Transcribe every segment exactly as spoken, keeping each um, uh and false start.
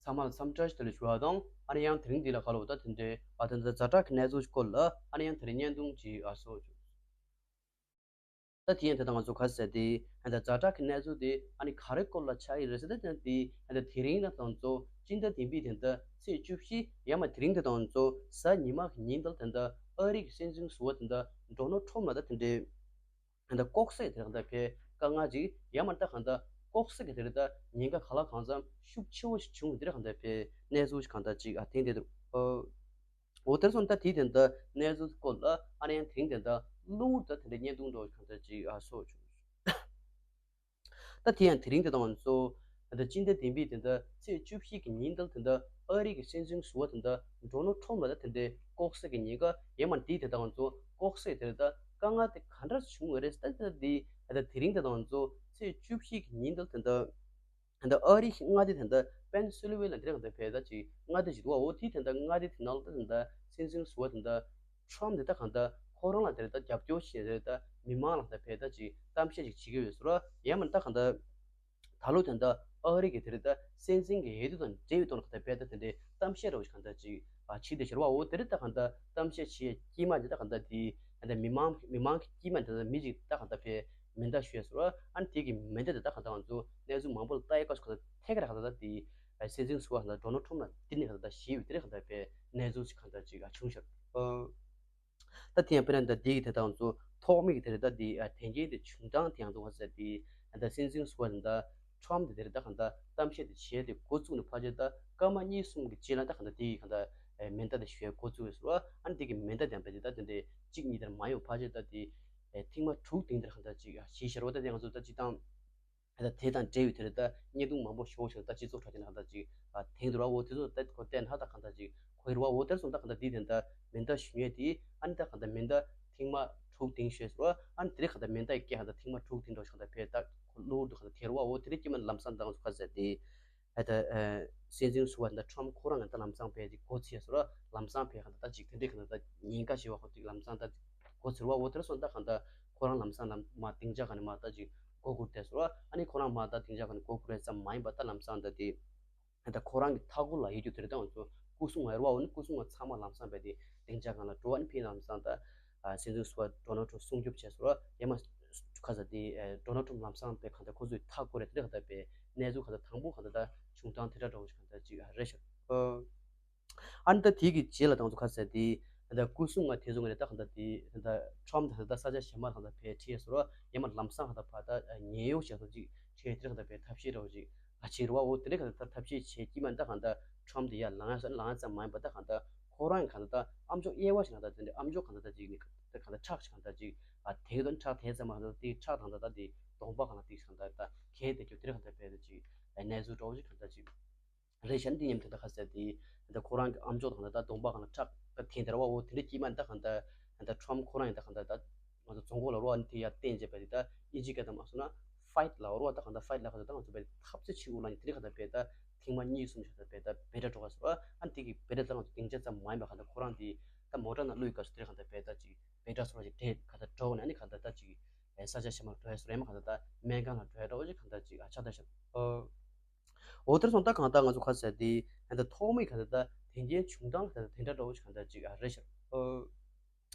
ཚང་མ་ལ་འཚམས་འདྲི་ཞུ་ཞུ་བ་དང་། ཨ་ནི་ཡང་དེ་རིང་འདི་ལ་ཁ་ལོ་ད་དེ་འདྲའི་ཨ་ད་ད་ཛ་དྲག་གི་གནས་ཚུལ་སྐོར་ལ་ཨ་ནི་ཡང་དེ་རིང་བརྙན་ཐུང་ཅིག་ཨ་བཟོ་བྱུང་། ད་དེ་ཡང་དེ་ད་ང་ཚོ་ག་ཟེར་ཏེ་ཨ་ད་ཛ་དྲག་གི་གནས་ཚུལ་དེ་ཨ་ནི་ག་རེ་སྐོར་ལ་ཆགས་ཡི་རེད་ཟེར་ད་དེ་ཨ་ད་དེ་རིང་ད་ང་ཚོ་སྤྱི་ཟླ་བདུན་པའི་དེ་ད་ཚེས་བཅུ་བཞི་ཡ་མ་དེ་རིང་དེ་ད་ང་ཚོ་གཟའ་ཉི་མ་གི་ཉིན་དང་དེ་ད་ཨ་རི་གི་སྲིད་འཛིན་ཟུར་པ་དེ་ད་ཌོ་ནལ་ཊམ་ལ་ད་དེ་འདྲའི་ད་ལྟ་ལྐོག་གསོད་དེ་རིང་ད་ཕེ་དཀའ་ངལ་ཅིག་ཡ་མ་ད་གང་ད་ལྐོག་གསོད་ཀྱི་དེ་རིང་ད་ཉེན་ཁ་ག་ལ་གང་འཚམ་ཤུགས་ཆེ་བོ་ཞིག་བྱུང་དེ་རིང་གང་ད་ཕེ་གནས་ཚུལ་ཞིག་གང་ད་ཅིག་ཨ་ཐེངས་དེ་འོ་དེར་སོང་ད་དེའི་དེ་ད་གནས་ཚུལ་སྐོར་ལ་ཨ་ནི་ཡང་དེ་རིང་དེ་ད་གློ་བུར་ད་དེ་འདྲའི་བརྙན་ཐུང་འདྲ་བོ་ཞིག་གང་ད་ཅིག་ཨ་བཟོ་བྱུང་། ད་དེ་ཡང་དེ་རིང་དེ་དང་ང་ཚོ་ད་ལྟ་སྤྱི་ཟླ་བདུན་པའི་དེ་འདྲ་ཚེས་བཅུ་བཞི་གི་ཉིན་དང་དེ་འདྲ་ཨ་རི་གི་སྲིད་འཛིན་ཟུར་པ་དེ་འདྲ་ཌོ་ནལ་ཊམ་ལ་ད་དེ་འདྲའི་ལྐོག་གསོད་ཀྱི་ཉེན་ཁ་ཡོད་མ་དེའི་དེ་དང་ང་ཚོ་ལྐོག་གསོད་དེ་རེད། ད་དཀའ་ངལ་དེ་ག་འདྲ་བྱུང་བ་རེད། ད་ད་དེ་ད་དེ་རིང་དེ་དང་ང་ཚོ་ཚེས་བཅུ་བཞི་གི་ཉིན་དང་དེ་འདྲ་ད་ལྟ་ཨ་རི་གི་མངའ་སྡེ་དེ་འདྲ་པེན་སི་ལི་ཝེ་ལ་དེ་རིང་གང་ད་ཕེ་ད་ཅིག་མངའ་སྡེ་ཅིག་འདུག་བ། འོ་དེའི་དེ་འདྲ་མངའ་སྡེ་དེ་ནང་ལ་ད་དེ་འདྲ་སྲིད་འཛིན་ཟུར་པ་དེ་འདྲ་ཊམ་དེ་ད་གང་ལྟར་ཁོ་རང་ལ་དེ་ལྟར་རྒྱབ་སྐྱོར་བྱས་རེད། ད་མི་མང་ལ་ད་ཕེ་ད་ཅིག་གཏམ་བཤད་ཅིག་བྱེད་ཀྱི་ཡོད་ཟེར་བ། ཡང་མིན་ད་གང་ལྟར་ད་ལོ་དེ་ལྟར་ཨ་རི་གི་དེ་རེད་ད་སྲིད་འཛིན་གྱི་འོས་བསྡུ་དང་འབྲེལ་བའི་ཐོག་ནས་གང་ལྟར་ཕེ་ད་དེ་འདྲའི་གཏམ་བཤད་རོགས་ཞིག་གང་ལྟར་ཅིག་ཨ་བྱེད་དེ་ཟེར་བ། འོ་དེ་རེད། ད་གང་ལྟར་གཏམ་བཤད་བྱེད་དཀྱིལ་མ་དེ་ད་གང་ལྟར་དེ་ད་མི་མང་མི་མང་གི་དཀྱིལ་མ་དེ་ད་མི་ཅིག་ད་གང་ལྟར་ཕེ་མེ་མདའ་གཞུས་ཟེར་བ། ཨ་ནི་དེ་གི་མེ་མདའ་དེ་ད་གང་ལྟར་ང་ཚོ་གནས་ཚུལ་མང་པོ་ལ་ལྟ་ཡི་སྐབས་སུ་གང་ལྟར་ཐད་ཀར་གང་ལྟར་དེ་སྲིད་འཛིན་ཟུར་པ་གང་ལྟར་ཌོ་ནལ་ཊམ་ལ་དེ་ནས་གང་ལྟར་ཞེས་པའི་དེ་རེད། གང་ལྟར་ཕེ་གནས་ཚུལ་ཞིག་གང་ལྟར་ཅིག་ཨ་བྱུང་ཤག་ཨ། ད་དེ་ཡང་དཔེར་ན་ད་འདི་གི་དེ་དང་ཚོ་ཐོག་མའི་གི་དེ་རེད། ད་འདི་ཨ་དོན་རྐྱེན་དེ་བྱུང་སྟངས་དེ་ཡང་ཚོ་ཧ་ཟེར་དེ་ད་སྲིད་འཛིན་ཟུར་པ་དེ་ད་ཊམ་དེ་དེ་རེད། ད་གང་ད་གཏམ་བཤད་དེ་བྱས་ཏེ་འགོ་བཙུགས་ནས་ཕལ་ཆེར་ད་སྐར་མ་གཉིས་གསུམ་གི་རྗེས་ལ་ད་གང་ད་དེ་གི་གང་ད་མེ་མདའ་དེ་གཞུ་ཡ་འགོ་བཙུགས་ཡོད་ཟེར་བ། ཨ་ནི་དེ་གི་མེ་མདའ་དེ་ཡང་ད་དེ་ད་དེ་འདྲའི་གཅིག་གཉིས་དེར་མ་ཡོང་། ཕལ་ཆེར་ད་དེ་ཐེངས་མ་དྲུག་སྟེང་དེར་གང་ད་ཅིག་ཞེས་ཤར་བ། ད་དེ་ང་ཚོ་ད་སྤྱི་བཏང་ད་དེ་དང་འབྲེལ་བའི་དེ་རེད། ད་བརྙན་ཐུང་མང་པོ་ཞེ་པོ་ཞིག་ད་སྤྱི་ཚོགས་ཁྲོད་དེ་ནས་གང་ད་ཅིག་ཨ་དེང་དུ་ར་འོ་དེ་ཚོ་ད་གོ་བལྟས་ན་ད་གང་ད་ཅིག་གོ་ཡི་ར་བ། འོ་དེར་སོང་ད་གང་ད་འདི་དེ་ད་མེ་མདའ་གཞུ་ཡས་དེ་ཨ་ནི་ད་གང་ད་མེ་མདའ་ཐེངས་མ་དྲུག་དེང་ཞེས་སོ། ཨ་ནི་དེ་རེད། གང་ད་མེ་མདའ་ཡི་སྐད་གང་ད་ཐེངས་མ་དྲུག་དེང་འགྲོ་ཞིག་གང་ད་ཕེ་ད་གློ་བུར་དུ་གང་ད་དེ་ར་བ། འོ་དེ་རེད། དཀྱིལ་མ་ལམ་སང་ད་ང་ཚོ་ག་ཟེར་དེ་ཨ་ད་ཨ་སྲིད་འཛིན་ཟུར་པ་ད་ཊམ་ཁོ་རང་གང་ད་ལམ་སང་ཕེ་དེ་འགོ་ཚུགས་ཡས་སོ། ལམ་སང་ཕེ་གང་ད་ད་ཅིག་དེ་འདྲས་གང་ད་ད་ཉེན་ཁ་ཞེས་པ་ཁོ་ཅིག་ལམ་སང་ད་འགོ་ཚུགས་བ། འོ་དེར་སོང་ད་གང་ད་ཁོ་རང་ལམ་སང་ལམ་མ་སྡིངས་ཆ་གང་ནས་མ་ད་ཅིག་མགོ་སྒུར་ཏེ་སོ། ཨ་ནི་ཁོ་རང་མ་ད་སྡིངས་ཆ་གང་ནས་མགོ་སྒུར་ཡས་ཙམ་མ་ཡིན་པ་ད་ལམ་སང་ད་དེ་ད་ཁོ་རང་གི་མཐའ་འཁོར་ལ་ཡོད་རྒྱུ་དེ་རེད། ད་ང་ཚོ་སྐུ་སྲུང་བ་རེད་བ། འོ་ནི་སྐུ་སྲུང་བ་ཚང་མ་ལམ་སང་ཕེ་དེ་སྡིངས་ཆ་གང་ལ་འགྲོ། ཨ་ནི་ཕེ་ལམ་སང་ད་ཨ་སྲིད་འཛིན་ཟུར་པ་ཌོ་ནལ་ཊམ་སྲུང་སྐྱོབ་བྱས་སོ། ཡ་མ་ཁ་ས་དེ་ཨ་ཌོ་ནལ་ཊམ་ལམ་སང་ཕེ་གང་ད་ཁོ་ཚོའི་མཐའ་འཁོར་རེད། དེ་རེད། གང་ད་ཕེ་གནས་ཚུལ་གང་ད་དང་པོ་གང་ད་ད་བྱུང་སྟངས་དེ་འདྲ་འདྲ་བོ་ཞིག་གང་ད་ཅིག་ཨ་རེད་ཤག་ཨ་ནི་ད་དེ་གི་རྗེས་ལ་ད་ང་ཚོ་ག་ཟེར་དེ་ད་སྐུ་སྲུང་བ་དེ་ཚོ་ངོས་ནས་ད་གང་ད་དེ་ད་ཊམ་ད་ད་ས་ཆ་གཞན་མ་གང་ད་ཕེ་ཁྲིད་སོ་ར། ཡ་མ་ལམ་སང་གང་ད་ཕ་ད་ཉེན་གཡོལ་བྱས་སོ་ཅིག་ཁྲིད་དེ་གང་ད་ཕེ་ཐབས་ཤེས་འདྲ་བོ་ཅིག་ཨ་བྱེད་ར་བ། འོ་དེ་འདྲས་གང་ད་ཐབས་ཤེས་བྱེད་ཀྱི་མ་ད་གང་ད་ཊམ་དེ་ཡར་ལངས་ཡ་སོ། ལངས་ཡ་ཙམ་མ་ཡིན་པ་ད་གང་ད་ཁོ་རང་གི་གང་ད་ད་ཨ་མཆོག་དབྱེ་བ་ཞིག་གང་ད་དེ་འདྲས་ཨ་མཆོག་གང་ད་ད་ཅིག་ནི་ད་གང་ད་ཁྲག་ཞིག་གང་ད་ཅིག་ཨ་དེ་གི་དོན་ཁྲག་དེ་ཙམ་མ་གང་ད་དེ་ཁྲག་གང་ད་ད་དེ་གདོང་པ་གང་ད་དེ་གང་ད་ད་གས་དེ་རྒྱུ་དེ་རེད། གང་ད་ཕེ་ད་ཅིག་གནས་ཚུལ་འདྲ་བོ་ཅིག་གང་ད་ཅིག་རེད་ཤག་འདི་མཉམ་དུ་ད་ག་ཟེར་དེ་ད་ཁོ་རང་གི་ཨ་མཆོག་དང་ད་གདོང་པ་གང་ལ་ཁྲག་ད་འཐེན་དེ་ར་བ། འོ་དེ་འདྲ་སྐྱེས་མ་ད་གང་ད་ད་ཊམ་ཁོ་རང་ཡིན་ད་གང་ད་ད་ང་ཚོ་རྫོང་ཁོག་ལ་རོ་ཨ་ནི་དེ་ཡར་བསྟན་བྱས་པ་དེ་ད་ཨིན་ཇི་སྐད་དང་མ་སོང་ན་ཕའིཊ་ལ་རོ། ད་གང་ད་ཕའིཊ་ལ་ག་ཚོད་ད་ང་ཚོ་བས་འཐབ་རྩོད་བྱེད་དགོས་ལ་ནི་དེ་རིང་གང་ད་བས་ད་ཐེངས་མ་གཉིས་གསུམ་ཞིག་ད་བས་ད་བེ་ད་འགྲོ་ག་སོ། ཨ་ནི་དེ་གི་བེ་ད་ད་ང་ཚོ་སྡིངས་ཆ་ཙམ་མ་ཡིན་པ་གང་ད་ཁོ་རང་དེ་ད་མོ་ཊ་ནང་བླུགས་ག་སོ། དེ་རིང་གང་ད་བས་ད་ཅིག་བེ་ད་སོ་ར་ཅིག་དེ་གང་ད་འགྲོ་ནས་ཨ་ནི་གང་ད་ད་ཅིག་ས་ཆ་གཞན་མ་འགྲོ་ཡ་སོ་རེད། མ་གང་ད་ད་སྨན་ཁང་ལ་འགྲོ་ཡ་འདྲ་བོ་ཅིག་གང་ད་ཅིག་ཨ་ཆགས་ད་ཤག་འོ་དེར་སོང་ད་གང་ལྟར་ང་ཚོ་ག་ཟེར་དེ་ད་ལྟ་ཐོག་མའི་གང་ལྟར་ད་དོན་རྐྱེན་བྱུང་སྟངས་གང་ལྟར་དེ་འདྲ་འདྲ་བོ་ཞིག་གང་ལྟར་ཅིག་ཨ་རེད་ཤག་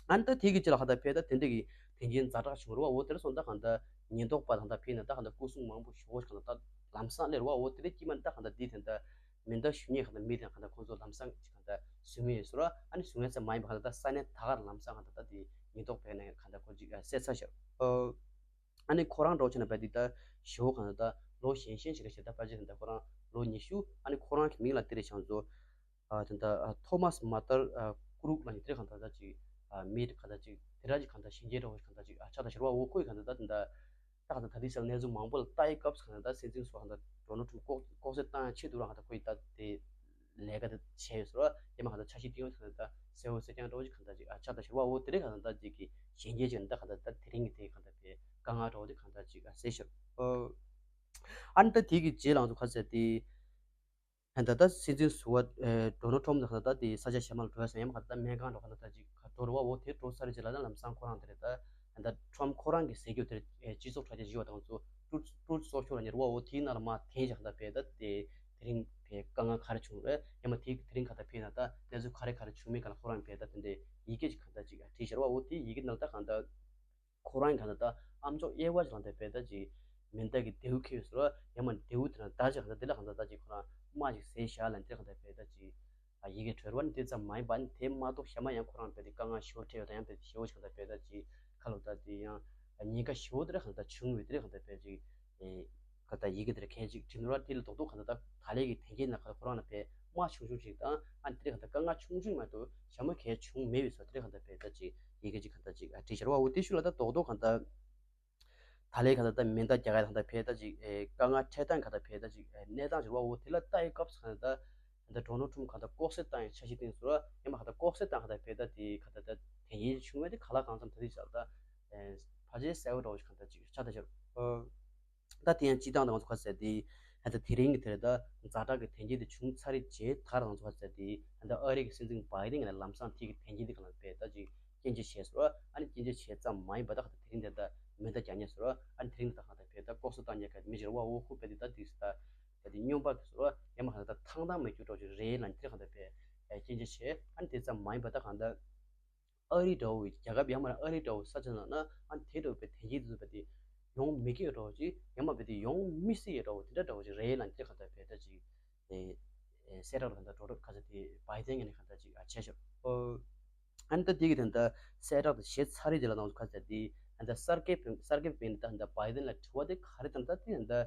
ཨ་ནི་ད་དེ་གི་ཅི་ལ་གང་ལྟར་ཕེ་ད་དེ་འདྲ་གི་དོན་རྐྱེན་ཛ་དྲག་བྱུང་རེད་བ། འོ་དེར་སོང་ད་གང་ལྟར་ཉེན་རྟོག་པ་དང་ད་ཕེ་ན་ད་གང་ལྟར་སྐུ་སྲུང་མང་པོ་ཞེ་པོ་ཞིག་གང་ལྟར་ད་ལམ་སང་སླེབས་རེད་བ། འོ་དེ་འདྲ་སྐྱེས་མ་ད་གང་ལྟར་འདི་དེ་འདྲ་མེ་མདའ་གཞུ་མཁན་གང་ལྟར་མི་དང་གང་ལྟར་ཁོང་ཚོ་ལམ་སང་ཅིག་གང་ལྟར་བཟུང་ཡོད་ཟེར་བ། ཨ་ནི་བཟུང་ཡོད་ས་མ་ཡིན་པ་གང་ལྟར་ད་ས་གནས་ད་གར་ལམ་སང་གང་ལྟར་ད་དེ་ཉེན་རྟོག་པས་ནས་གང་ལྟར་ཁོ་ཅིག་གསད་ཚར་ཤག་ཨ་ནི་ཁོ་རང་འགྲོ་ཆེ་ན་བས་འདི་ལྟར་ཞེ་པོ་གང་ལྟར་ལོ་གཞོན་གཞོན་ཞིག་རེད་ཤག་ད་ཕལ་ཆེར་ད་ཁོ་རང་ལོ་ཉི་ཤུ། ཨ་ནི་ཁོ་རང་གི་མིང་ལ་དེ་རེད་བྱང་ཚོ་ཨ་དེ་ད་ཐོ་མཱས་མ་ཏར་ཀུ་རུག་ལ་ནི་དེ་རེད། གང་ལྟར་ད་ཅིག་མི་གང་ལྟར་ཅིག་དེ་ར་ཅིག་གང་ལྟར་གཞོན་སྐྱེས་འདྲ་བོ་གང་ལྟར་ཅིག་ཆགས་ད་ཤག་རེད་བ། འོ་ཁོ་ཡི་གང་ལྟར་ད་དེ་ད་ད་གང་ལྟར་ད་དེ་སལ་གནས་ཚུལ་མང་པོ་ལ་ལྟ་ཡི་སྐབས་སུ་གང་ལྟར་ད་སྲིད་འཛིན་ཟུར་པ་གང་ལྟར་ཌོ་ནལ་ཊམ་ལྐོག་ལྐོག་གསོད་བཏང་ཡ་ཆེད་དུ་རང་གང་ལྟར་ཁོ་ཡི་ད་དེ་ལས་ཀ་དེ་བྱས་ཡོད་ཟེར་བ། ཡ་མ་གང་ལྟར་འཆར་གཞི་བཏིང་ཡོད་གང་ལྟར་ད་གསལ་བོ་གསལ་རྐྱང་འདྲ་བོ་ཅིག་གང་ལྟར་ཅིག་ཨ་ཆགས་ད་ཤག་རེད་བ། འོ་དེ་རིང་གང་ལྟར་ད་ཅིག་གི་གཞོན་སྐྱེས་ཅིག་ད་གང་ལྟར་ད་དེ་རིང་གི་དེ་གང་ལྟར་དེ་དཀའ་ངལ་འདྲ་བོ་དེ་གང་ལྟར་ཅིག་ཨ་གསལ་ཤག་ཨ་ནི་ད་དེ་གི་རྗེས་ལ་ང་ཚོ་ག་ཟེར་དེ། ད་ལྟ་སྲིད་འཛིན་ཟུར་པ་ཨེ་ཌོ་ནལ་ཊམ་ད་ག་ད་དེ་ས་ཆ་གཞན་མ་ལ་འགྲོ་ཡ་ས་ཡ་མ་ག་ད་སྨན་ཁང་འགྲོ་ག་ད་ད་ཅིག་ག་འགྲོ་རུ་བ། འོ་དེ་འགྲོ་ས་རེད་ཅེས་ལ་ད་ལམ་སང་ཁོ་རང་དེ་རེད། ད་ད་ཊམ་ཁོ་རང་གི་ཟེར་རྒྱུ་དེ་རེད། ཨེ་སྤྱི་ཚོགས་དྲ་རྒྱ་ཞུ་བ་དང་ཚོ་ཊུ་ཊུ་སོ་ཤལ་ལ་ཉེ་རུ་བ། འོ་དེའི་ནང་ལ་མ་དེ་ཞག་ད་བས་ད་དེ་ དེ་རིང་བས་དཀའ་ངལ་ག་རེ་བྱུང་རེད། ཡང་མ་དེ་དེ་རིང་ག་ད་ཕེབས་ན་ད་གནས་ཚུལ་ག་རེ་ག་རེ་བྱུང་མིན་ག་ལ་ཁོ་རང་བས་ད་དེ་འདྲའི་ཡི་གེ་ཅིག་ག་ད་ཅིག་བྲིས་ཤར་བ། འོ་དེ་ཡི་གེ་ནང་ད་ག་ད་ཁོ་རང་ག་ད་ད་ཨམ་ཅོག་དབྱེ་བ་ཅིག་ལ་ད་བས་ད་ཅིག་མེ་མདའ་གི་མདེའུ་ཁྱེར་ཡོད་ཟེར་བ། ཡང་མ་མདེའུ་དེ་ན་ད་ཅིག་ག་ད་དེ་ལ་ག་ད་ད་ཅིག་ཁོ་རང་རྨ་ཅིག་བཟས་བཞག་ལ་དེ་ག་ད་བས་ད་ཅིག་ཡི་གེ་བྲིས་བ་ནི་དེ་ཙམ་མ་ཡིན་པ། ནི་དེ་མ་གཏོགས་གཞན་མ་ཡང་ཁོ་རང་བས་དེ་དཀའ་ངལ་ཞེ་པོ་འཕྲད་ཡོད་ད། ཡང་བས་དེ་ཞེ་པོ་ཞིག་ག་ད་བས་ད་ཅིག་ཁ་ལོ་ད་དེ་ཡང་ཉེན་ཁ་ཞེ་པོ་དེ་རེད་ག་ད་བྱུང་བའི་དེ་རེད་ག་ད་བས་ཅིག་ཨེ་ག་ད་ཡི་གེ་དེ་རེད་གལ་ཅིག་བྲིས་ནོར་བ། དེ་ལ་རྡོག་རྡོག་ག་ད་ད་ད་ལན་གི་དེ་གའི་ནང་ག་ད་ཁོ་རང་ལ་བས་རྨ་ཆུང་ཆུང་ཞིག་དང་ཨ་ནི་དེ་རེད་ག་ད་དཀའ་ངལ་ཆུང་ཆུང་མ་གཏོགས་གཞན་མ་གལ་བྱུང་མེད་པའི་ས་དེ་རེད་ག་ད་བས་ད་ཅིག་ཡི་གེ་ཅིག་ག་ད་ཅིག་ཨ་བྲིས་ཤར་བ། འོ་དེ་ཤུལ་ལ་ད་རྡོག་རྡོག་ག་ད། ད་ལན་ག་ད་ད་མེ་མདའ་རྒྱག་ཡ་ག་ད་བས་ད་ཅིག་ཨེ་དཀའ་ངལ་འཕྲད་སྟངས་ག་ད་བས་ད་ཅིག་ཨེ་གནས་སྟངས་ཅིག་རེད་བ། འོ་དེ་ལ་ལྟ་ཡི་སྐབས་སུ་ག་ད་ད་ད་ཌོ་ནལ་ཊམ་ག་ད་ལྐོག་གསོད་བཏང་ཡི་འཆར་གཞི་བཏིང་ཟེར་བ། ཡང་མ་ག་ད་ལྐོག་གསོད་བཏང་ག་ད་བས་ད་དེ་ག་ད་ད་དེ་ཡིན་བྱུང་བས་དེ་ག་ལ་གང་འཚམ་ད་དེ་ཅག་ད་ཨེ་ཕལ་ཆེར་གསལ་བོ་འདྲ་བོ་ཞིག་ག་ད་ཅིག་ཆགས་ད་ཤར། ད་དེ་ཡང་སྤྱི་བཏང་དང་ང་ཚོ་ག་ཟེར་དེ། ད་དེ་རིང་གི་དེར་ད་ཛ་དྲག་གི་དོན་རྐྱེན་དེ་བྱུང་ཚར་རེད་བྱས་མཐར་ང་ཚོ་ག་ཟེར་དེ། ད་ཨ་རི་གི་སྲིད་འཛིན་བྷའི་ཏིན་གྱིས་ལམ་སང་དེ་གི་དོན་རྐྱེན་དེ་ག་ལ་བས་ད་ཅིག་སྐྱོན་བརྗོད་བྱས་སོང་། ཨ་ནི་སྐྱོན་བརྗོད་བྱས་ཙམ་མ་ཡིན་པ་ད་ག་ད་དེ་རིང་དེ་ད་མེ་མདའ་རྒྱག་མཁན་ཟེར་བ། ཨ་ནི་དེ་རིང་དེ་ད་ག་ད་བས་ད་ལྐོག་གསོད་བཏང་མཁན་ག་མི་ཅིག་རེད་བ། འོ་ཁོ་བས་དེ་ད་དེ་ད་ད་དེ་སྨྱོན་པ་གི་ཟེར་བ། ཡང་མ་ག་ད་ད་ཐང་ཐང་མེད་རྒྱུ་འདྲ་བོ་ཅིག་རེད་ལབ་ནས་དེ་ག་ད་བས་སྐྱོན་བརྗོད་བྱས། ཨ་ནི་དེ་ཙམ་མ་ཡིན་པ་ད་ག་ད། ཨ་རི་འདྲ་བོ་རྒྱལ་ཁབ་ཡང་མིན་ན་ཨ་རི་འདྲ་བོ་ས་ཆ་ནང་ན་ཨ་དེ་འདྲ་བོ་བས་དོན་རྐྱེན་དེ་ཚོ་བས་དེ་ཡོང་མི་དགོས་འདྲ་བོ་ཅིག་ཡང་མ་བས་དེ་ཡོང་མི་སྲིད་ཡ་འདྲ་བོ་དེ་འདྲ་འདྲ་བོ་ཅིག་རེད་ལབ་ནས་དེ་ག་ད་བས་ད་ཅིག་ཨེ་ཨེ་གསལ་བསྒྲགས་ལ་ག་ད་འགྲོ་གྲབས་ག་ཚ་དེ་བྷའི་ཏིན་གྱིས་ནས་ག་ད་ཅིག་ཨ་བྱས་ཤག་ཨ་ནི་ད་དེ་གི་དོན་ད་གསལ་བསྒྲགས་དེ་བྱས་ཚར་རེད། དེ་ལ་ནང་ག་ཚ་དེ་ཨ་ད་གསར་འགོད་པ་གསར་འགོད་པས་ད་ད་བྷའི་ཏིན་ལ་དྲི་བ་དེ་ག་རེ་བཏང་ད་དེ་ད། དེ་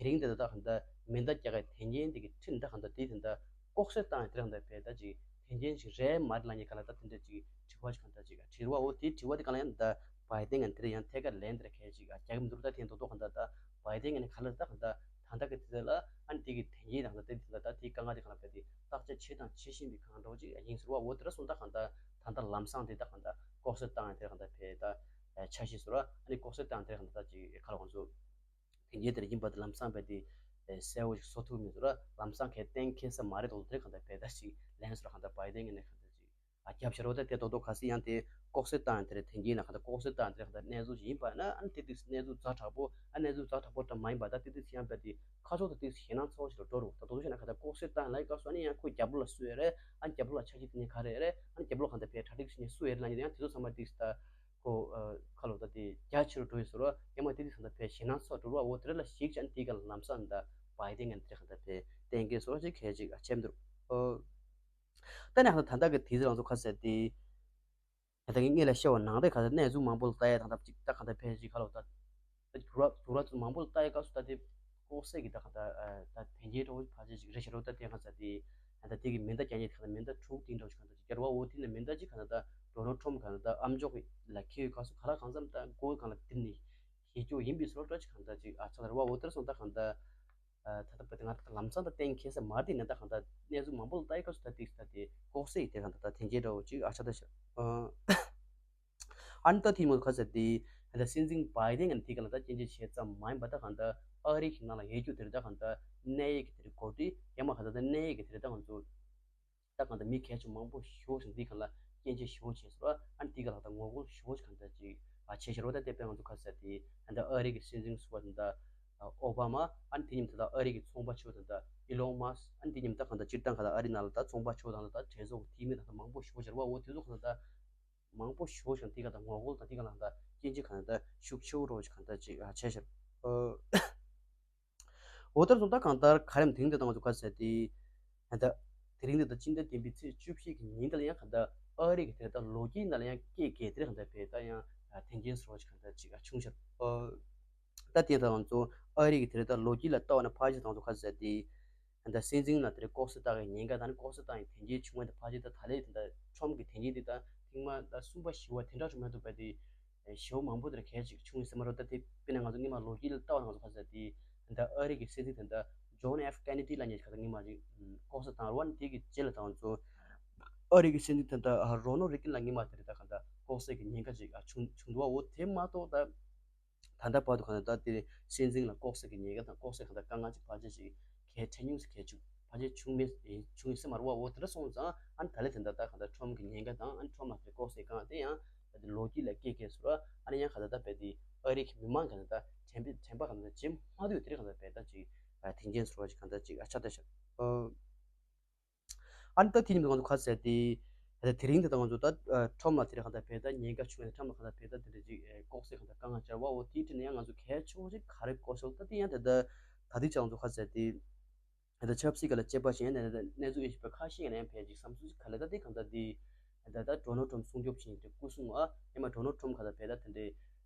རིང་འདི་ལ་ད་ག་ད་མེ་མདའ་རྒྱག་གི་དོན་རྐྱེན་འདི་གི་ཁྲིད་ད་ག་ད་དེ་དེ་འདྲ་ལྐོག་གསོད་བཏང་ཡ་དེ་རིང་ད་བས་ད་ཅིག་དོན་རྐྱེན་ཞིག་རེད་མ་རེད་ལབ་མཁན་ག་ལ་ད་དེ་འདྲ་ཅིག་དྲི་བ་ཞིག་ག་ད་ཅིག་དྲི་བ། འོ་དེ་དྲི་བ་དེ་ག་ལ་ཡང་ད་བྷའི་ཏིན་གྱིས་དེ་རིང་ཡང་ཐད་ཀར་ལན་དེ་ར་གལ་ཅིག་རྒྱག་གི་མི་འདུག་ད་དེ་རྡོག་རྡོག་ག་ད་ད་བྷའི་ཏིན་གྱིས་ནི་ག་ལ་ད་ག་ད་ད་ལྟ་གི་དེ་ལ་ཨ་ནི་དེ་གི་དོན་རྐྱེན་ད་ག་ད་དེ་དེ་ད་ད་དེ་དཀའ་ངལ་དེ་ག་ལ་བས་དེ་བརྟག་དཔྱད་བྱས་དང་བྱེད་བཞིན་པའི་གང་འདྲ་བོ་ཅིག་ཡིན་ཟེར་བ། འོ་དེ་ར་སོང་ད་ག་ད་ད་ད་ལམ་སང་དེ་ད་ག་ད་ལྐོག་གསོད་བཏང་ཡ་དེ་ར་ག་ད་བས་ད་འཆར་གཞི་ཟེར་བ། ཨ་ནི་ལྐོག་གསོད་བཏང་དེ་ར་ག་ད་ད་ཅིག་ག་ལ་ང་ཚོ། དེ་འདྲའི་དེར་ཡིན་པ་དེ་ལམ་སང་བས་དེ་གསལ་བོ་ཞིག་བཟོ་ཐུབ་མི་འདུག་ར། ལམ་སང་གལ་གཏན་འཁེལ་ས་མ་རེད་དོ། དེ་ག་ད་བས་ད་ཞིག་ལན་སོར་ག་ད་བྷའི་ཏིན་གྱིས་ནས་ག་ད་ཅིག་ཨ་རྒྱབ་ཤར་བ་ད་དེ་རྡོག་རྡོག་ག་སྲིད་ཡང་དེ་ལྐོག་གསོད་བཏང་དེ་རེད། དེ་འདྲའི་ནང་ག་ད་ལྐོག་གསོད་བཏང་དེ་རེད། ག་ད་གནས་ཚུལ་ཞིག་ཡིན་པ་ན་ཨ་ནི་དེ་དུས་གནས་ཚུལ་ཛ་དྲག་པོ། ཨ་གནས་ཚུལ་ཛ་དྲག་པོ་འདྲ་མ་ཡིན་པ་ད་དེ་དུས་ཡང་བས་དེ་ཁ་ཕྱོགས་ད་དེ་ཞེད་སྣང་ཚ་བོ་ཞིག་ལ་འགྲོ་རུ། ད་རྡོག་རྡོག་བྱས་ན་ག་ད་ལྐོག་གསོད་བཏང་ལབ་སྐབས་སུ་ཨ་ནི་ཡང་ཁོ་རྒྱབ་ལོགས་ལ་སུ་ཡོད་རེད། ཨ་ནི་རྒྱབ་ལོགས་ལ་འཆར་གཞི་དེ་ནས་ག་རེ་རེད། ཨ་ནི་རྒྱབ་ལོགས་ག་ད་བས་གྲ་སྒྲིག་བྱས་ནས་སུ་ཡོད་རེད་ལབ་ནས་ཡང་དེ་ཚོ་ཚང་མ་དེ་ད། ཁོ་ཨ་ཁ་ལོ་ད་དེ་རྒྱ་ཆེ་རུ་འགྲོ་ཡི་ཟེར་བ། ཡང་མ་དེ་དུས་ག་ད་བས་ཞེད་སྣང་ཚ་བོ་འགྲོ་རུ། འོ་དེ་རེད་ལ་ཞིག་ཅན་དེ་ག་ལམ་སང་ད་བྷའི་ཏིན་གྱིས་དེ་ག་ད་བས་གཏན་འཁེལ་སོང་ཅིག་གལ་ཅིག་ཨ་བྱས་མི་འདུག་ཨོ། ད་ནི་ཧ་ད་ད་ལྟ་གི་དེ་ཚོ་རང་ཚོ་ག་ཟེར་དེ། ད་ལྟ་གི་ངེད་ལ་བཤད་པ་ནང་རེད། ག་ད་གནས་ཚུལ་མང་པོ་ལ་ལྟ་ཡ་ད་ད་ཅིག་ད་ག་ད་བས་ཅིག་ཁ་ལོ་ད། ད་དུ་ར་དུ་ར་ཚོ་མང་པོ་ལ་ལྟ་ཡ་སྐབས་སུ་ད་དེ་ལྐོག་གསོད་ཀྱི་ད་ག་ད་ད་དོན་རྐྱེན་འདྲ་བོ་ཕལ་ཆེར་ཅིག་རེད་ཤག་རོ། ད་དེ་ག་ད་དེ་ད་དེ་གི་མེ་མདའ་རྒྱག་མཁན་དེ་ག་ད་མེ་མདའ་དྲུག་དེ་འདྲ་བོ་ཅིག་ག་ད་ཅིག་རྒྱག་རེད་བ། འོ་དེ་ནས་མེ་མདའ་ཅིག་ག་ད་ད་ཌོ་ནལ་ཊམ་ག་ད་ད་ཨམ་ཅོག་གི་ལ་འཁྱེར་ཡོད་སྐབས་སུ་ག་ལ་གང་འཚམ་ད་མགོ་སྒང་ལ་བསྡིར་ནས་བཞེས་རྒྱུ་ཡིན་པའི་བཟོ་འདྲ་ཅིག་ག་ད་ཅིག་ཨ་ཆགས་རེད་བ། འོ་དེར་སོང་ད་ག་ད་ད་ད་པ་དེ་ང་ད་ལམ་སང་ད་གཏན་འཁེལ་ས་མ་རེད། དེ་ནས་ད་ག་ད་གནས་ཚུལ་མང་པོ་ལ་ལྟ་ཡི་སྐབས་སུ་ད་དེ་ད་དེ་ལྐོག་གསོད་ཡི་དེ་ག་ད་ད་དོན་རྐྱེན་འདྲ་བོ་ཅིག་ཨ་ཆགས་ད་ཤག་ཨ་ནི་ད་དེ་མོ་ག་ཟེར་དེ་ད་སྲིད་འཛིན་བྷའི་ཏིན་གྱིས་དེ་ག་ལ་ད་སྐྱོན་བརྗོད་བྱས་ཙམ་མ་ཡིན་པ་ད་ག་ད་ཨ་རི་གི་ནང་ལ་ཡོད་རྒྱུ་དེ་རེད། ད་ག་ད་གནད་ཡོད་ཀྱི་དེ་རེད། གོ་སྒྲིག་ཡང་མ་ག་ད་ད་གནད་ཡོད་ཀྱི་དེ་རེད། ད་ང་ཚོ་ད་གང་ལྟར་མི་གལ་ཆེན་མང་པོ་ཞེ་པོ་ཞིག་འདི་གང་ལ་སྐྱོན་བརྗོད་ཞེ་པོ་བྱས་སོང་། ཨ་ནི་འདི་ག་ལ་ད་ངོ་རྒོལ་ཞེ་པོ་ཞིག་གང་ལྟར་ཅིག་ཨ་བྱས་ཤར་བ། ད་དེ་དཔེ་ང་ཚོ་ག་ཟེར་དེ་ད་ཨ་རི་གི་སྲིད་འཛིན་ཟུར་པ་དང་ད་ཨོ་བྷ་མ། ཨ་ནི་དེ་མཉམ་དུ་ད་ཨ་རི་གི་ཚོང་པ་ཆེ་བ་དང་ད་ཨི་ལོན་མཱ་སི། ཨ་ནི་དེ་མཉམ་ད་གང་ལྟར་སྤྱིར་བཏང་ག་ད་ཨ་རི་ནང་ལ་ད་ཚོང་པ་ཆེ་བ་དང་ད་གྲོས་ཚོགས་ཀྱི་འཐུས་མི་དང་ད་མང་པོ་ཞེ་པོ་ཤར་བ། འོ་དེ་ཚོ་གང་ལྟར་ད་མང་པོ་ཞེ་པོ་ཞིག་འདི་ག་ད་ངོ་རྒོལ་དང་འདི་ག་ལ་ད་སྐྱོན་བརྗོད་གང་ལྟར་ཤུགས་ཆེ་བོ་རོ་ཞིག་གང་ལྟར་ཅིག་ཨ་བྱས་ཤར། ཨོ། འོ་དེར་སོང་ད་གང་ལྟར་ག་རེམ་དེང་དེ་ད་ང་ཚོ་ག་ཟེར་དེ། ད་ལྟ་དེ་རིང་འདི་ད་སྤྱི་ཟླ་བདུན་པའི་ཚེས་བཅུ་བཞི་གི་ཉིན་དེ་ལ་ཡང་ག་ད་ཨ་རི་གི་དེ་ད་ལོ་རྒྱུས་ནང་ལ་ཡང་སྐད་གས་དེ་རེད། ག་ད་བས་ད་ཡང་དོན་རྐྱེན་སོ་ཞིག་ག་ད་ཅིག་ཨ་བྱུང་ཤར། ཨོ། ད་དེ་ད་ང་ཚོ་ཨ་རི་གི་དེ་ད་ལོ་རྒྱུས་ལ་ལྟ་བ་ན་ཕལ་ཆེར་ད་ང་ཚོ་ག་ཟེར་དེ། ད་སྲིད་འཛིན་ལ་དེ་ལྐོག་གསོད་བཏང་གི་ཉེན་ཁ་དང་ལྐོག་གསོད་བཏང་གི་དོན་རྐྱེན་བྱུང་བ་དེ་ཕལ་ཆེར་ད་ད་ལན་དེ་ད་ཁྲོམ་གི་དོན་རྐྱེན་དེ་ད་ཐེངས་མ་ད་གསུམ་པ་བཞི་པ་དེ་འདྲ་བྱུང་མ་ཐུབ་པ་དེ། ཞེ་པོ་མང་པོ་དེར་གལ་ཅིག་བྱུང་ཡོད་ས་མ་རེད། ད་དེ་དཔེར་ན་ང་ཚོ་སྔོན་མ་ལོ་རྒྱུས་ལ་ལྟ་བ་ན་ང་ཚོ་ག་ཟེར་དེ་ད་ཨ་རི་གི་སྲིད་འཛིན་དེ་ད་ཇོན་ཨེཕ་ཀེ་ནེ་ཌི་ལབ་མཁན་ཞིག་ག་ད་སྔོན་མ་ཅིག་ལྐོག་གསོད་བཏང་རེད་བ། ནི་དེ་གི་རྗེས་ལ་ད་ང་ཚོ་ཨ་རི་གི་སྲིད་འཛིན་དེ་ད་རོ་ནལ་རེ་གན་ལ་སྔོན་མ་དེ་རེད། ད་ག་ད་ལྐོག་གསོད་ཀྱི་ཉེན་ཁ་ཅིག་བྱུང་བྱུང་འདུག་བ། འོ་དེ་མ་གཏོགས་ད་ད་ལྟ་བར་དུ་ག་ད་ད་དེ་སྲིད་འཛིན་ལ་ལྐོག་གསོད་ཀྱི་ཉེན་ཁ་དང་ལྐོག་གསོད་ག་ད་དཀའ་ངལ་ཅིག་ཕལ་ཆེར་ཞིག་གལ་ཆེ་ཉུང་ཞིག་གལ་ཆུང་ཕལ་ཆེར་བྱུང་མེད་བྱུང་ཡོད་ས་མ་རེད་བ། འོ་དེ་འདྲ་སོང་ཙང་ཨ་ནི་ད་ལན་དེ་འདྲ་ད་ག་ད་ཁྲོམ་གྱི་ཉེན་ཁ་དང་ཨ་ནི་ཁྲོམ་ལ་དེ་ལྐོག་གསོད་གང་དེ་ཡང་ད་དེ་ལོ་རྒྱུས་ལ་སྐད་སྐད་ཟེར་བ། ཨ་ནི་ཡང་ག་ད་ད་བས་དེ་ཨ་རི་གི་མི་མང་ག་ད་ད་དྲན་པའི་དྲན་པ་ག་ད་ད་བརྗེད་མ་ཐུབ་དེ་རེད། ག་ད་བས་ད་ཅིག་དོན་རྐྱེན་ཟེར་བ་ཅིག་ག་ད་ཅིག་ཨ་ཆགས་ད་ཤག་ཨ་ནི་ད་དེ་ཉིན་ང་ཚོ་ག་ཟེར་དེ། ད་དེ་རིང་དེ་ད་ང་ཚོ་ད་ཁྲོམ་ལ་དེ་རེད་གང་ལྟར་བས་ད་ཉེན་ཁ་བྱུང་ཡང་ཁྲོམ་ལ་གང་ལྟར་བས་ད་དེ་འདྲ་ཅིག་ལྐོག་ཟ་གང་ལྟར་དཀའ་ངལ་འཆར་བ་འོ་དེའི་དྲིན་ནས་ཡང་ང་ཚོ་གལ་ཆེ་བོ་ཞིག་ག་རེ་གོ་སོང་ད་དེ་ཡང་དེ་ད་ད་དེ་ཅང་ང་ཚོ་ག་ཟེར་དེ། ད་ཆབ་སྲིད་ཀྱི་ལ་དཔྱད་པ་བྱས་ནས་ད་གནས་ཚུལ་ཡེ་ཤེས་པ་ཁ་ཤས་ཀྱི་ནས་ཡང་ཕལ་ཅིག་བསམ་ཚུལ་ཅིག་ག་ལ་ད་དེ་གང་ལྟར་དེ། ད་ད་ཌོ་ནལ་ཊམ་སྲུང་སྐྱོབ་བྱེད་མཁན་དེ་སྐུ་སྲུང་ཨ་ཡང་མ་ཌོ་ནལ་ཊམ་ག་ད་བས་ད་དེ་འདྲའི་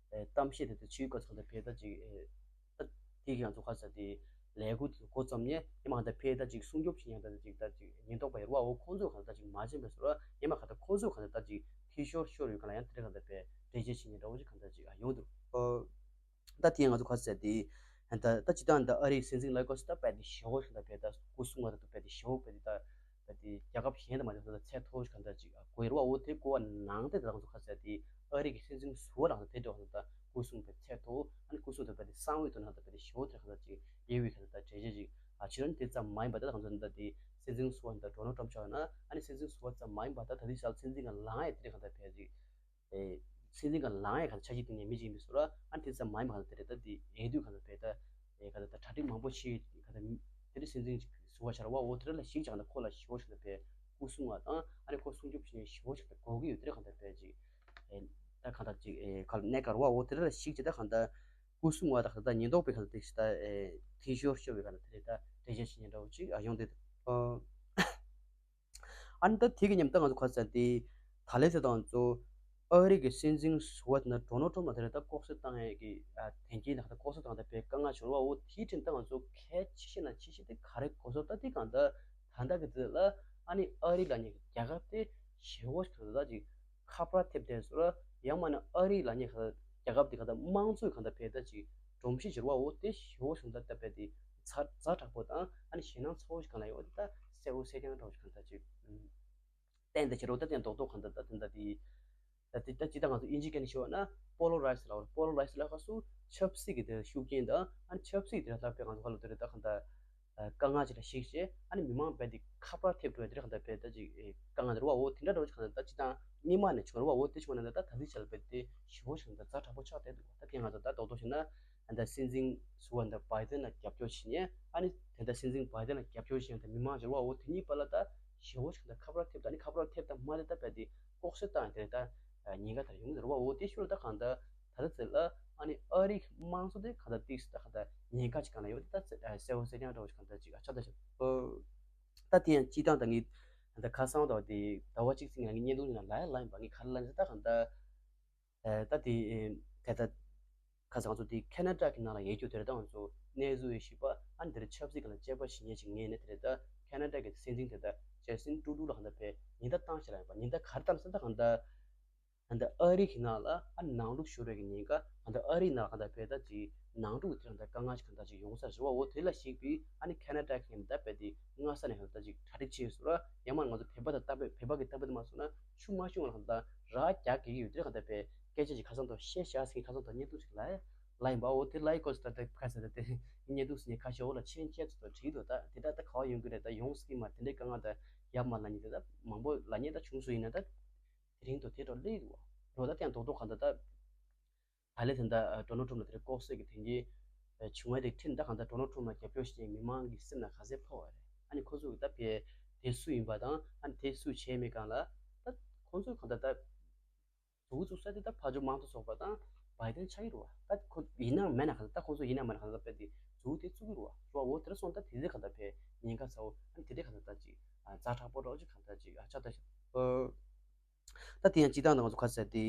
གཏམ་བཤད་དེ་ད་ཕྱིའི་སྐོར་ཚང་ད་བས་ད་ཅིག་ད་དེ་གི་ང་ཚོ་ག་ཟེར་དེ་ལས་འགུལ་དེ་འགོ་བརྩམས་ནས་ཡང་མ་ག་ད་བས་ད་ཅིག་སྲུང་སྐྱོབ་བྱེད་མཁན་ད་ཅིག་ད་ཅིག་ཉེན་རྟོག་པ་ཡོད་རེད་བ། འོ་ཁོང་ཚོ་ག་ད་ཅིག་མ་བྱེད་པའི་བཟོ་འདྲ་ཡང་མ་ག་ད་ཁོང་ཚོ་ག་ད་ད་ཅིག་འཐུས་ཤོར་ཤོར་ཡོད་ག་ལ་ཡང་དེ་འདྲ་ག་ད་བས་འགྲེལ་བཤད་བྱེད་མཁན་འདྲ་བོ་ཅིག་ག་ད་ཅིག་ཨ་ཡོང་འདུག་ད་དེ་ང་ཚོ་ག་ཟེར་དེ། ད་ད་སྤྱི་བཏང་ད་ཨ་རིའི་སྲིད་འཛིན་ལ་གོ་ས་ད་བས་དེ་ཞེ་བོ་ཞིག་ད་བས་ད་སྐུ་སྲུང་བ་ད་བས་དེ་ཞེ་བོ་བས་དེ་ད་བས་དེ་རྒྱལ་ཁབ་གཞན་དུ་མ་འཇོག་ད་ཚད་མཐོ་ཞིག་ག་ད་ཅིག་གོ་ཡོད་རེད་བ། འོ་དེ་གོ་བ་ནང་དེ་ད་ང་ཚོ་ག་ཟེར་དེ་ཨ་རི་གི་སྲིད་འཛིན་ཟུར་པ་རང་ད་དེ་འདྲ་བ་ད་སྐུ་སྲུང་བས་ཚད་མཐོ་ཨ་ནི་སྐུ་སྲུང་ད་བས་དེ་གསང་བའི་དོན་ན་ད་བས་དེ་ཞེ་བོ་དེ་ག་ད་ཅིག་དབྱེ་བའི་ག་ད་ད་འགྲེལ་བཤད་ཅིག་ཨ་ཕྱི་རོལ་དེ་ཙམ་མ་ཡིན་པ་ད་ད་ང་ཚོ་ད་དེ་སྲིད་འཛིན་ཟུར་པ་ད་ཌོ་ནལ་ཊམ་ཆགས་ན་ཨ་ནི་སྲིད་འཛིན་ཟུར་པ་ཙམ་མ་ཡིན་པ་ད་ད་དེ་ཞག་སྲིད་འཛིན་ག་ལངས་ཡ་དེ་འདྲ་ག་ད་བས་ཅིག་སྲིད་འཛིན་ག་ལངས་ཡ་ག་ཆ་ཤས་དེ་ནས་མི་གཅིག་མི་སོ་ར་ཨ་དེ་ཙམ་མ་ཡིན་པ་ག་ད་དེ་རེད་ད་དེ་ཡེ་དུས་ག་ད་བས་ད་ཨེ་ག་ད་ད་གྲ་སྒྲིག་མང་པོ་བྱེད་ག་ད་དེ་རིང་སྲིད་འཛིན་ཅིག་ཟུར་པ་ཆགས་ར་བ། འོ་དེ་ར་ལ་ཞིག་ཅང་ད་ཁོ་ལ་ཞེ་བོ་ཞིག་ད་བས་སྐུ་སྲུང་བ་དང་ཨ་ནི་ཁོ་སྲུང་སྐྱོབ་བྱེད་ནས་ཞེ་བོ་ཞིག་ད་དགོས་ཀྱི་ཡོད་དེ་ར་ག་ད་བས་ཅིག་ཨེ་ད་ག་ད་ཅིག་ཨེ་ག་ལ་གནས་ག་ར་བ། འོ་དེ་ར་ལ་ཞིག་ཅིག་ད་ག་ད་སྐུ་སྲུང་བ་ད་ག་ད་ཉེན་རྟོག་པའི་ག་ད་དེ་ཞིག་ད་ཨེ་འཐུས་ཤོར་ཤོར་བའི་ག་ད་དེ་རེད་ད་འགྲེལ་བཤད་བྱེད་ཉན་འདྲ་བོ་ཅིག་ཨ་ཡོང་དེ་ཨ། ཨ་ནི་ད་དེ་གི་མཉམ་དུ་ང་ཚོ་ག་ཟེར་དེ། ད་ལན་ཟེར་དང་ཚོ། ཨ་རི་གི་སྲིད་འཛིན་ཟུར་པ་དེ་ན་ཌོ་ནལ་ཊམ་ལ་དེ་རེད་ད་ལྐོག་གསོད་བཏང་ཡས་ཀྱི་ཨ་དེ་གྱིས་ན་ད་ལྐོག་གསོད་བཏང་ད་བས་དཀའ་ངལ་བྱུང་བ། འོ་དེའི་དྲིན་ད་ང་ཚོ་གལ་ཆེ་ཤོས་ན་ཆེ་ཤོས་དེ་ག་རེ་གོ་སོང་ད་དེ་གང་ད་ད་ལྟ་གི་དུས་ལ་ཨ་ནི་ཨ་རི་ལབ་མཁན་གྱི་རྒྱལ་ཁབ་དེ་ཞེ་བོ་ཞིག་ད་ད་ཅིག་ཁ་པར་ཐེབས་བསྡད་སོང་ར། ཡང་མིན་ན་ཨ་རི་ལབ་མཁན་གྱི་རྒྱལ་ཁབ་དེ་ག་ད་དམངས་གཙོའི་གང་ད་བས་ད་ཅིག་སྒྲོམ་གཞི་བྱེད་བ། འོ་དེ་ཞེ་བོ་ཞིག་ད་ད་བས་དེ་ཛ་ཛ་དྲག་པོ་དང་ཨ་ནི་ཞེད་སྣང་ཚ་བོ་ཞིག་གང་ལ་ཡོད་དེ་ད་གསལ་བོ་གསལ་རྐྱང་འདྲ་བོ་ཞིག་གང་ད་ཅིག་བསྟན་ཏེ་ཁྱེད་རོ་ད་དེ་རྡོག་རྡོག་གང་ད་ད་དེ་འདྲ་དེ། ད་དེ་ད་ཅི་ད་ང་ཚོ་དབྱིན་ཇི་སྐད་ནས་ཞུ་བ་ན་པོ་ལོ་རའི་ཛི་ལ་བར་པོ་ལོ་རའི་ཛི་ལ་ཁ་སུ་ཆབ་སྲིད་ཀྱི་དེ་ཤུགས་རྐྱེན་དང་ཨ་ནི་ཆབ་སྲིད་དེ་ལ་ད་དཔེ་ང་ཚོ་ཁ་ལོ་དེ་རེད་ད་གང་ད་དཀའ་ངལ་ཅིག་ལ་ཞིག་བྱས་ཨ་ནི་མི་མང་བས་དེ་ཁ་པར་ཐེབས་འགྲོ་ཡ་དེ་རེད་གང་ད་བས་ད་ཅིག་དཀའ་ངལ་དེ་རེད་བ། འོ་དེ་འདྲ་འགྲོ་ཅིག་གང་ད་ད་ཅི་ད་སྔོན་མ་ནས་བྱུང་རེད་བ། འོ་དེ་བྱུང་ན་ད་ད་ད་དེ་ཆ་ལ་བས་དེ་ཞེ་བོ་ཞིག་ད་ཛ་དྲག་པོ་ཆགས་བསྡད་འདུག་ད་དེ་ང་ཚོ་ད་རྡོག་རྡོག་བྱས་ན་ད་སྲིད་འཛིན་ཟུར་པ་ད་བྷའི་ཏན་ལ་རྒྱབ་སྐྱོར་བྱེད་ཉན་ཨ་ནི་དེ་ད་སྲིད་འཛིན་བྷའི་ཏན་ལ་རྒྱབ་སྐྱོར་བྱེད་ཡ་དེ་མི་མང་རེད་བ། འོ་དེ་གཉིས་བར་ལ་ད་ཞེ་བོ་ཞིག་ད་ཁ་པར་ཐེབས་ད་ནི་ཁ་པར་ཐེབས་ད་མ་དེ་ད་བས་དེ་ལྐོག་གསོད་བཏང་དེ་ད་ཉེན་ཁ་ད་ཡོང་གི་རེད་བ། འོ་དེ་ཤུལ་ད་གང་ད་ད་ད་ཚེ་ལ་ཨ་ནི་ཨ་རིའི་དམངས་གཙོ་དེ་གང་ད་ཏིག་ད་གང་ད་ཉེན་ཁ་ཅིག་གང་ལ་ཡོད་དེ་ད་གསལ་བོ་གསལ་རྐྱང་འདྲ་བོ་ཞིག་གང་ད་ཅིག་ཨ་ཆ་ད་ཞིག་ད་དེ་ཡང་སྤྱི་བཏང་ད་ངས་ད་ཁ་སང་ད་དེ་ཟླ་བ་གཅིག་ཙམ་ང་གི་བརྙན་ཐུང་ཡིན་ན་ལ་ཡ་ལ་ཡིན་པ་ངས་ག་རེ་ལ་ཡིན་ད་གང་ད། ད་དེ་ད་ལྟ་ཁ་སང་ང་ཚོ་དེ་ཁེ་ན་ཌ་གི་ནང་ལ་ཡོད་རྒྱུ་དེ་རེད། ད་ང་ཚོ་གནས་ཚུལ་ཡོད་ཤེས་པ་ཨ་ནི་དེ་རེད་ཆབ་སྲིད་ཀྱི་ལ་དཔྱད་པ་བྱེད་མཁན་ཅིག་ངས་ནི་དེ་རེད། ད་ཁེ་ན་ཌ་གི་སྲིད་འཛིན་དེ་ད་ཇ་སི་ཊིན་ཊུ་རུ་ཌོ་ལ་གང་ད་བས་ཉེན་བརྡ་བཏང་ཤག་ལ་ཡིན་པ། ཉེན་བརྡ་ག་རེ་བཏང་ཟེར་ད་གང་ད་གང་ད་ཨ་རི་གི་ནང་ལ་ཨ་ནང་འཁྲུག་ཤོར་བའི་གི་ཉེན་ཁ་གང་ད་ཨ་རི་ནང་ལ་གང་ད་བས་ད་ཅིག་ནང་འཁྲུག་དེ་རང་ད་དཀའ་ངལ་ཅིག་གང་ད་ཅིག་ཡོང་ས་རེད་བ། འོ་དེ་ལ་གཞིགས་པའི་ཨ་ནི་ཁེ་ན་ཌ་གི་ད་བས་དེ་སྔ་ས་ནས་གང་ད་ཅིག་གྲ་སྒྲིག་བྱས་ཡོད་ས་རེད། ཡང་མ་ང་ཚོ་བོད་པ་ད་ལྟ་བས་བོད་པ་གི་ལྟ་བུ་དེ་མ་སོང་ན་ཆུང་མ་ཆུང་ལ་གང་ལྟར་ར་རྒྱག་གི་ཡོད་དེ་གང་ལྟར་བས་སྐད་ཆ་ཞིག་ཁ་སང་དུ་བཤད་བཞག་ཟིན་ཁ་སང་དུ་བརྙན་ཐུང་ཞིག་ལ་ལ་ཡིན་པའོ། དེ་ལ་ཡི་སྐོར་སུ་ད་ལྟ་ཁ་ས་ད་དེ་བརྙན་ཐུང་ཟིན་ཁ་ཤས་འོ་ལ་ཆེན་ཁྱད་ཚོ་དང་བྲིས་འདུག་ད་དེ་ད་ལྟ་ག་བ་ཡོང་གི་རེད། ད་ཡོང་སྲིད་ཀྱི་མ་དེ་འདྲའི་དཀའ་ངལ་ད་ཡབ་མ་ལ་ཉིད་དེ་ད་མང་པོ་ལ་ཉེ་ད་བྱུང་སོ་ཡིན་ན་ད་དེ་རིང་དུ་དེ་འགྲོ་ལེགས་འདུག་འགྲོ་ད་དེ་ཡང་རྡོག་རྡོག་གང་ད་ད། ད་ལན་དེ་འདྲ་ཌོ་ནལ་ཊམ་ལ་དེ་ལྐོག་གསོད་ཀྱི་དེ་འདྲའི་བྱུང་བ་དེ་ཁྲིམས་ད་གང་ལྟར་ཌོ་ནལ་ཊམ་ལ་རྒྱབ་སྐྱོར་བྱེད་མཁན་མི་མང་གི་སེམས་ལ་ག་ཚད་ཕོག་པ་རེད། ཨ་ནི་ཁོ་ཚོ་གི་ད་བས་དེ་སུ་ཡིན་པ་དང་ཨ་ནི་དེ་སུ་བྱས་མེད་གང་ལ་ད་ཁོ་ཚོ་གང་ལྟར་ད་མཛུབ་བཙུགས་ས་དེ་ད་ཕར་ཕྱོགས་དམངས་གཙོ་ཚོགས་པ་དང་བྷའི་ཏན་ཆགས་ཀྱི་རེད་བ། ད་ཁོ་ཡིན་ན་མེད་ན་གང་ལྟར་ད་ཁོ་ཚོ་ཡིན་ན་མེད་ན་གང་ལྟར་ད་བས་དེ་མཛུབ་དེ་བཙུགས་ཀྱི་རེད་བ། རེད་བ། འོ་དེ་འདྲ་སོང་ད་དེ་ཚེ་གང་ལྟར་བས་ཉེན་ཁ་ཚ་བོ་ཨ་ནི་དེ་འདྲ་གང་ལྟར་ད་ཅིག་ཛ་དྲག་པོ་འདྲ་བོ་ཅིག་གང་ལྟར་ཅིག་ཨ་ཆགས་ད་ཤག་ད་དེ་ཡང་སྤྱི་བཏང་ད་ང་ཚོ་ག་ཟེར་དེ།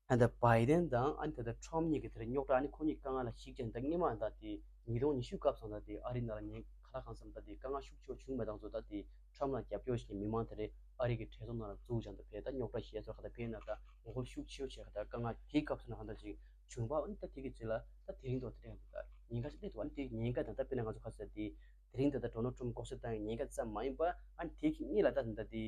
ཨ་ནི་ད་བྷའི་ཏན་དང་ཨ་ནི་ད་ལྟ་ཊམ་གཉིས་ཀྱི་དེར་རྙོག་དྲ་ཨ་ནི་ཁོ་གཉིས་དཀའ་ངལ་ལ་གཞིགས་ཀྱང་ད་སྔོན་མ་ད་དེ་ཉིས་སྟོང་ཉི་ཤུ་སྐབས་སུ་ད་དེ་ཨ་རི་ནང་ལ་ཉེན་ཁ་ལ་གང་འཚམ་ད་དེ་དཀའ་ངལ་ཤུགས་ཆེ་བྱུང་མེད་དང་ཚོ་ད་དེ་ཊམ་ལ་རྒྱབ་སྐྱོར་བྱེད་མཁན་མི་མང་དེ་རེད་ཨ་རི་གི་གྲོས་ཚོགས་ནང་ལ་འཛུལ་ཀྱང་ད་བས་ད་རྙོག་དྲ་ཞེ་དྲག་ད་བས་ན་ད་ངོ་རྒོལ་ཤུགས་ཆེ་བྱས་ད་དཀའ་ངལ་དེའི་སྐབས་སུ་ན་གང་ད་ཅིག་བྱུང་བ་ཨ་ནི་ད་དེ་གི་རྗེས་ལ་ད་དེ་རིང་ཐོག་དེ་རིང་ད་ཉེན་ཁ་ཞིག་སླེབས་འདུག་ཨ་ནི་དེ་ཉེན་ཁ་དང་ད་དཔེར་ན་ང་ཚོ་ག་ཟེར་དེ་དེ་རིང་ད་ད་ཌོ་ནལ་ཊམ་ལྐོག་གསོད་བཏང་བའི་ཉེན་ཁ་ཙམ་མ་ཡིན་པ་ཨ་ནི་དེ་གི་སྔོན་ལ་ད་ད་དེ།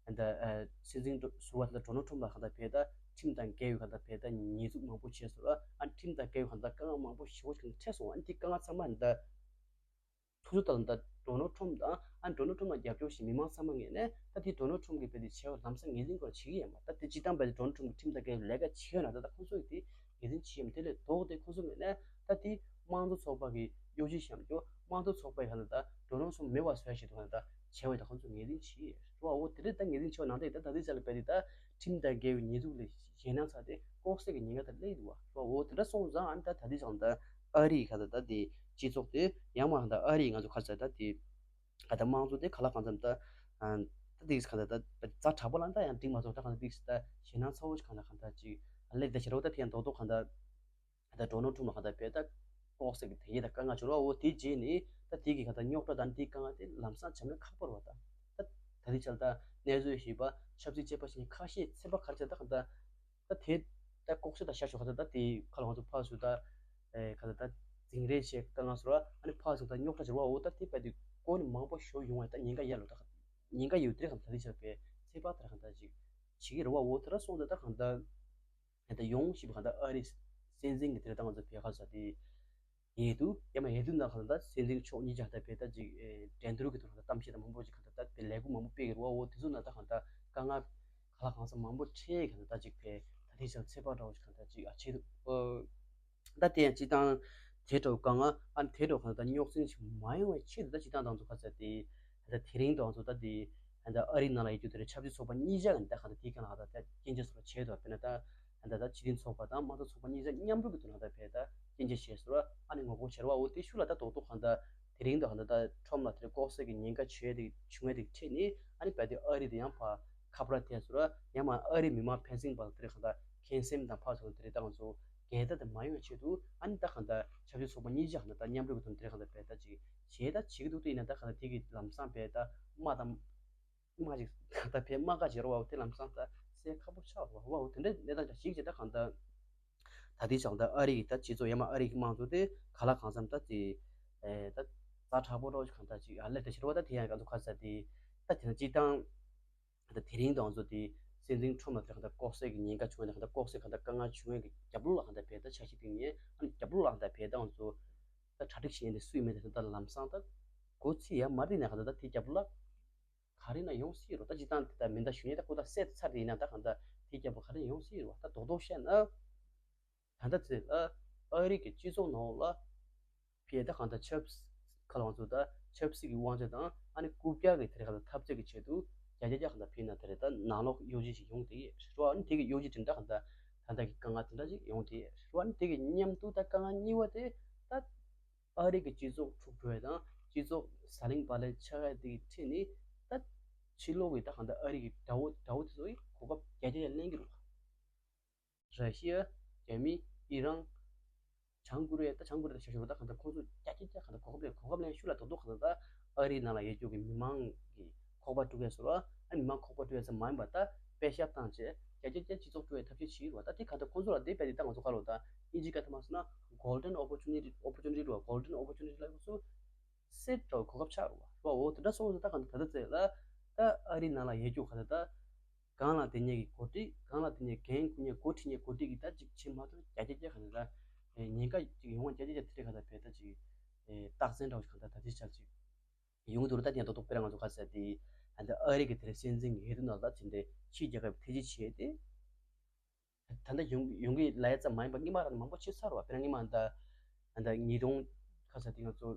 ད་ཨ་སྲིད་འཛིན་ཟུར་པ་ད་ཌོ་ནལ་ཊམ་ལ་གང་ལྟར་བས་ད་ཁྲིམས་དང་འགལ་བའི་གང་ལྟར་བས་ད་ཉེས་འཛུགས་མང་པོ་བྱས་སོང་ལ་ཨ་ཁྲིམས་དང་འགལ་བའི་གང་ལྟར་དཀའ་ངལ་མང་པོ་ཞེ་པོ་ཞིག་འཕྲད་སོང་། ཨ་དེ་དཀའ་ངལ་ཚང་མ་ད་ཐུག་ཚུལ་ལྟར་ད་ཌོ་ནལ་ཊམ་དང་ཨ་ཌོ་ནལ་ཊམ་ལ་རྒྱབ་སྐྱོར་བྱེད་མི་མང་ཚང་མ་ངོས་ནས་ད་དེ་ཌོ་ནལ་ཊམ་གི་བས་དེ་བྱས་པ་ལམ་སང་ངོས་འཛིན་སྐོར་བྱེད་ཀྱི་ཡོད་མ་ད་དེ་སྤྱི་བཏང་བས་དེ་ཌོ་ནལ་ཊམ་གི་ཁྲིམས་དང་འགལ་བའི་ལས་ཀ་བྱེད་ཡོད་ན་ད་ད་ཁོང་ཚོ་གི་དེ་ངོས་འཛིན་བྱེད་ཡོད་མ་དེ་ལས་ལྡོག་སྟེ་ཁོང་ཚོ་ངོས་ནས་ད་དེ་དམངས་གཙོ་ཚོགས་པ་གི་གཡོ་ཇུས་བཤམས་རྒྱུ། དམངས་གཙོ་ཚོགས་པའི་ག་ལ་ད་ཌོ་ནལ་ཊམ་མེད་པ་བཟོ་ཡ་ཞིག་ཏུ་ག་ལ་ད་བྱས་པ་ཡིན་ད་ཁོང་ཚོ་ངོས་འཛིན་བྱས་རེད་བ། འོ་དེ་འདྲ་ད་ངོས་འཛིན་བྱས་པ་ནང་དེ་ད་ད་ལྟའི་ཆ་ལ་བལྟས་དེ་ད་ཁྲིམས་དང་འགལ་བའི་ཉེས་འཛུགས་ལས་ཞེད་སྣང་ཚ་དེ་ལྐོག་གསོད་ཀྱི་ཉེན་ཁ་ད་སླེབས་འདུག་བ། འོ་དེ་འདྲ་སོང་ཙང་ཨ་ནི་ད་ད་ལྟའི་ཆ་ལ་ད་ཨ་རི་ག་ལ་ད་དེ་སྤྱི་ཚོགས་དེ་ཡང་མ་ད་ཨ་རི་ང་ཚོ་ག་ལ་ད་དེ་ག་ད་དམངས་གཙོ་དེ་ག་ལ་གང་འཚམ་ད་ད་དེ་ག་ད་ད་ཛ་དྲག་པོ་ལ་ད་ཡང་འགྲིག་མ་སོང་ད་ག་ད་དེ་ད་ཞེད་སྣང་ཚ་བོ་ཞིག་ག་ད་ག་ད་ཅིག་ཨ་ལས་ད་ཞེ་རོ་ད་དེ་ཡང་རྡོག་རྡོག་ག་ད། ད་ལྟ་ཌོ་ནལ་ཊམ་ལ་གང་ལྟར་བས་ད་ལྐོག་གསོད་ཀྱི་དེ་ཡིན་ད་དཀའ་ངལ་བྱུང་ར། འོ་དེ་རྗེས་ནས་ད་དེ་གི་གང་ལྟར་རྙོག་དྲ་དང་དེའི་དཀའ་ངལ་དེ་ལམ་སང་བྱ་མེད་ཁག་པོ་རེད་བ། ད་ད་ད་དེ་ཆ་ལ་ད་གནས་ཚུལ་ཞིབ་པ་ཆབ་སྲིད་དཔྱད་པ་ཞིག་ཁ་ཤས་ཚན་པ་ག་རེ་བྱས་ད་གང་ལྟར་ད་དེ་ད་ལྐོག་གསོད་ད་བྱ་ཞོག་ག་ད་ད་དེ་ཁ་ལ་ང་ཚོ་ཕར་ཚུར་ད་གང་ལྟར་ད་འཛིང་རེས་བྱས་དཀའ་ངལ་བཟོ་ར། ཨ་ནི་ཕར་ཚུར་ད་རྙོག་དྲ་བྱེད་ར། འོ་ད་དེ་བས་དེ་ཀོ་ནི་མང་པོ་ཞོ་ཡོང་བ་ད་ཉེན་ཁ་ཡོད་ལོ། ད་ཉེན་ཁ་ཡོད་དེ་གང་ལྟར་ད་དེ་ཆ་ལ་བས་ཚན་པ་ད་གང་ལྟར་ཅིག་བྱེད་ཀྱི་རེད་བ། འོ་དེ་ར་སོང་ད་ད་གང་ལྟར། ད་ཡོང་ཞིབ་གང་ལྟར་ཨ་རི་སྲིད་འཛིན་གྱི་དེར་ད་ང་ཚོ་བོད་ཁ་ས་དེ་ཡེ་དུ་ཡ་མ་ཡེ་དུ་ན་གང་ལྟར་སྲིད་འཛིན་མཆོག་གཉིས་ཆ་ད་བོད་ད་ཅིག་འགྲན་བསྡུར་གྱི་ཐོག་ད་གཏམ་བཤད་ད་མང་པོ་ཅིག་གང་ལྟར་ད་དེ་ལས་འགུལ་མང་པོ་སྤེལ་གི་རེད་བ། འོ་དེ་ཚོ་ན་ད་གང་ལྟར་དཀའ་ངལ་ག་ལ་གང་ས་མང་པོ་འཕྲད་གང་ལྟར་ད་ཅིག་བོད་ད་དེ་ཆ་ཚད་པ་འདྲ་བོ་ཞིག་གང་ལྟར་ཅིག་ཨ་ཆེད་དུ་ད་དེ་ཡང་སྤྱི་བཏང་དེ་འདྲ་བོ་དཀའ་ངལ་ཨ་ནི་དེ་འདྲ་བོ་གང་ལྟར་རྙོག་འཛིང་ཞིག་མ་ཡོང་བའི་ཆེད་དུ་ད་སྤྱི་བཏང་ད་ང་ཚོ་ག་ཚད་དེ་ད་དེ་རིང་ད་ང་ཚོ་ད་དེ་ད་ཨ་རི་ནང་ལ་ཡོད་རྒྱུ་དེ་རེད། ཆབ་སྲིད་ཚོགས་པ་གཉིས་ཆ་གི་ད་གང་ལྟར་དེའི་སྒང་ལ་ད་སྐྱོན་བརྗོད་སོགས་བྱས་འདུག་དཔེར་ན་ད་ད་ལྟ་སྤྱི་མཐུན་ཚོགས་པ་དང་དམངས་གཙོ་ཚོགས་པ་གཉིས་ཆ་མཉམ་རུབ་ཀྱི་དོན་ལ་ད་བས་ད་སྐྱོན་བརྗོད་བྱས་སོང་ར། ཨ་ནི་ངོ་རྒོལ་བྱས་ར་བ། འོ་དེ་ཤུགས་ལ་ད་རྡོག་རྡོག་གང་ལྟར་དེ་རིང་དུ་གང་ལྟར་ད་ཁྲོམ་ལ་དེ་ལྐོག་གསོད་ཀྱི་ཉེན་ཁ་བྱུང་ཡ་དེ་བྱུང་ཡ་དེ་འཕྲད་ནས་ཨ་ནི་བས་དེ་ཨ་རི་དེ་ཡང་ཕར་ཁ་པར་ཐེབས་སོང་ར། ཡང་མ་ཨ་རི་མི་མང་ཕན་སེམས་པ་དེ་རེད་གང་ལྟར་ཁེངས་སེམས་དང་ཕར་ཚུར་དེ་རེད་ད་ང་ཚོ་འགལ་ཟླ་དེ་མ་ཡོང་བའི་ཆེད་དུ་ཨ་ནི་ད་གང་ལྟར་ཆབ་སྲིད་ཚོགས་པ་གཉིས་ཆ་གང་ལྟར་ད་མཉམ་རུབ་ཀྱི་དོན་དེ་རེད་གང་ལྟར་བས་ད་ཅིག་བྱས་ད་བྱེད་ཀྱི་འདུག་དེ་ཡིན་ན་ད་གང་ལྟར་དེ་གི་ལམ་སང་བས་ད་དམག་དང་། མ་ཅིག་ད་ཕན་མ་དགའ་བྱེད་རོགས་བ་དེ་ལམ་སང་ད་སེ་ཁ་པོ་ཆགས་རོགས་བ་དེ་འདྲ་གནས་སྟངས་ཅིག་བྱེད་ད་གང་ལྟར་ད་ལྟའི་ཆ་ལ་ད་ཨ་རི་གི་ད་སྤྱི་ཚོགས་ཡ་མ་ཨ་རི་གི་དམངས་གཙོ་དེ་ག་ལ་གང་འཚམ་ད་དེ་ད་ཛ་དྲག་པོ་རོགས་གང་ལྟར་ཅིག་ཨ་ལས་ད་བྱེད་རོགས་ད་དེ་ཡང་ག་ཚོད་ག་ས་དེ་ད་དེ་ན་སྤྱི་བཏང་ད་དེ་རིང་དང་ཚོ་དེ་སྲིད་འཛིན་ཁྲོམ་ལ་དེ་གང་ལྟར་ལྐོག་གསོད་ཀྱི་ཉེན་ཁ་བྱུང་བ་ད་གང་ལྟར་ལྐོག་གསོད་གང་ལྟར་དཀའ་ངལ་བྱུང་བའི་རྒྱབ་ལོགས་ལ་གང་ལྟར་བས་ད་ཆ་ཤས་དེ་ངས་ཨ་རྒྱབ་ལོགས་ལ་གང་ལྟར་བས་ད་ཚོ་ད་གྲ་སྒྲིག་བྱེད་ཡས་དེ་སུས་མེད་དེ་ད་ལམ་སང་ད་གོ་ཚིག་ཡ་མ་རིག་ན་གང་ལྟར་ད་དེ་རྒྱབ་ལོགས་ག་རེ་ན་ཡོང་སྲིད་རོ། ད་ཅི་ཐང་དེ་ད་མི་འདའ་ཞུ་ཡས་ད་ཁོ་ད་སད་ཚར་དེ་ཡིན་ན་ད་གང་ད་དེ་རྒྱབ་པོ་ག་རེ་ཡོང་སྲིད་རོ། ད་རྡོག་རྡོག་བཤད་ན་ད་ད་ཚེ་ལ་ཨ་རི་གི་སྤྱི་ཚོགས་ནང་ལ་ཕྱེ་ད་གང་ད་ཆབ་ཁ་ལ་ང་ཚོ་ད་ཆབ་སྲིད་ཀྱི་དབང་ཆ་དང་ཨ་ནི་རྐུབ་བཀྱག་གི་དེ་རེ་གང་ད་འཐབ་རྩོད་ཀྱི་ཆེད་དུ་རྒྱ་རྒྱ་རྒྱ་གང་ད་ཕྱིན་ན་དེ་རེ་ད་ནང་ལོགས་གཡོ་ཇུས་ཤིག་ཡོང་དེ་རོ། ཨ་ནི་དེ་གི་གཡོ་ཇུས་དེ་འདྲ་གང་ད་ད་ད་གི་དཀའ་ངལ་དེ་འདྲ་ཞིག་ཡོང་དེ་རོ། ཨ་ནི་དེ་གི་མཉམ་དུ་ད་དཀའ་ངལ་གཉིས་པ་དེ་ད། ཨ་རི་གི་སྤྱི་ཚོགས་འཁྲུག་འགྲོ་ཡ་དང་སྤྱི་ཚོགས་ཟ་ལིང་བ་ལིང་ཆགས་ཡ་དེ་གི་ཁྲིད་ནས་ད་ཕྱི་ལོགས་ཀྱི་ད་གང་ལྟར་ཨ་རི་གི་དགྲ་བོ་དགྲ་བོ་དེ་ཚོ་གི་གོ་སྐབས་རྒྱ་རྒྱ་ཡ་ལེན་གི་རུ། ར་ཤི་ཡ། རྒྱ་མི། ཨི་རན། བྱང་ཀོ་རི་ཡ། ད་བྱང་ཀོ་རི་ཡ་ད་ཤ་ཤོ་ད་གང་ལྟར་ཁོང་ཚོ་རྒྱ་རྒྱ་རྒྱ་གང་ལྟར་གོ་སྐབས་ལེན་གོ་སྐབས་ལེན་ཤུགས་ལ་རྡོག་རྡོག་གང་ལྟར་ད་ཨ་རི་ནང་ལ་ཡོད་རྒྱུ་གི་མི་མང་གི་ཁོག་པ་དཀྲུག་ཡ་བཟོ་ར། ཨ་མི་མང་ཁོག་པ་དཀྲུག་ཡ་ཙམ་མ་ཡིན་པ་ད་དཔེ་ཞབས་བཏང་བྱས་རྒྱ་རྒྱ་རྒྱ་སྤྱི་ཚོགས་དཀྲུག་ཡ་ཐབས་ཤེས་བྱེད་ར། ད་དེ་གང་ལྟར་ཁོང་ཚོ་ལ་དེ་བས་དེ་ད་ང་ཚོ་ག་ལོ་ད་ཨིན་ཇི་སྐད་ཐ་མ་སོང་ན་Golden Opportunity Opportunity ར། Golden Opportunity ལ་ཁོ་ཚོ་སེ་འདྲ་གོ་སྐབས་ཆགས་ར་བ། འོ་དེ་འདྲ་སོང་ཙང་ད་གང་ལྟར་ད་ལྟ་ཚེ་ལ་ད་ཨ་རི་ནང་ལ་ཡོད་རྒྱུ་གང་ལྟར་ད་གང་ལ་དེ་ཉེ་གི་འགོ་ཁྲིད་གང་ལ་དེ་ཉེ་འགན་འཁུར་ཉེ་འགོ་ཁྲིད་ཉེ་འགོ་ཁྲིད་ཀྱི་ད་ཅིག་བྱེད་མ་ཐུབ་རྒྱ་རྒྱ་རྒྱ་གང་ལྟར་ཉེན་ཁ་ཅིག་ཡོང་བ་རྒྱ་རྒྱ་རྒྱ་དེ་འདྲ་གང་ལྟར་བས་ད་ཅིག་རྟགས་མཚན་འདྲ་བོ་ཞིག་གང་ལྟར་ད་དེ་ཆགས་ཅིག་ཡོང་འདུག་ར། ད་དེ་ཡང་རྡོག་རྡོག་དཔེར་ན་ང་ཚོ་ག་ཟེར་དེ་ད་ལྟ་ཨ་རི་གི་དེ་རིང་སྲིད་འཛིན་ཡོད་དུས་ནང་ལ་དེ་འདྲའི་ཕྱིའི་རྒྱལ་ཁབ་ཐེ་ཇུས་བྱས་ཏེ། ད་ལྟ་ཡོང་ཡོང་གི་ལ་ཡ་ཙམ་མ་ཡིན་པ་སྔོན་མ་རང་མང་པོ་བྱས་ཚར་བ། དཔེར་ན་སྔོན་མ་ད་ད་ཉིས་སྟོང་ག་ཟེར་དེ་ང་ཚོ་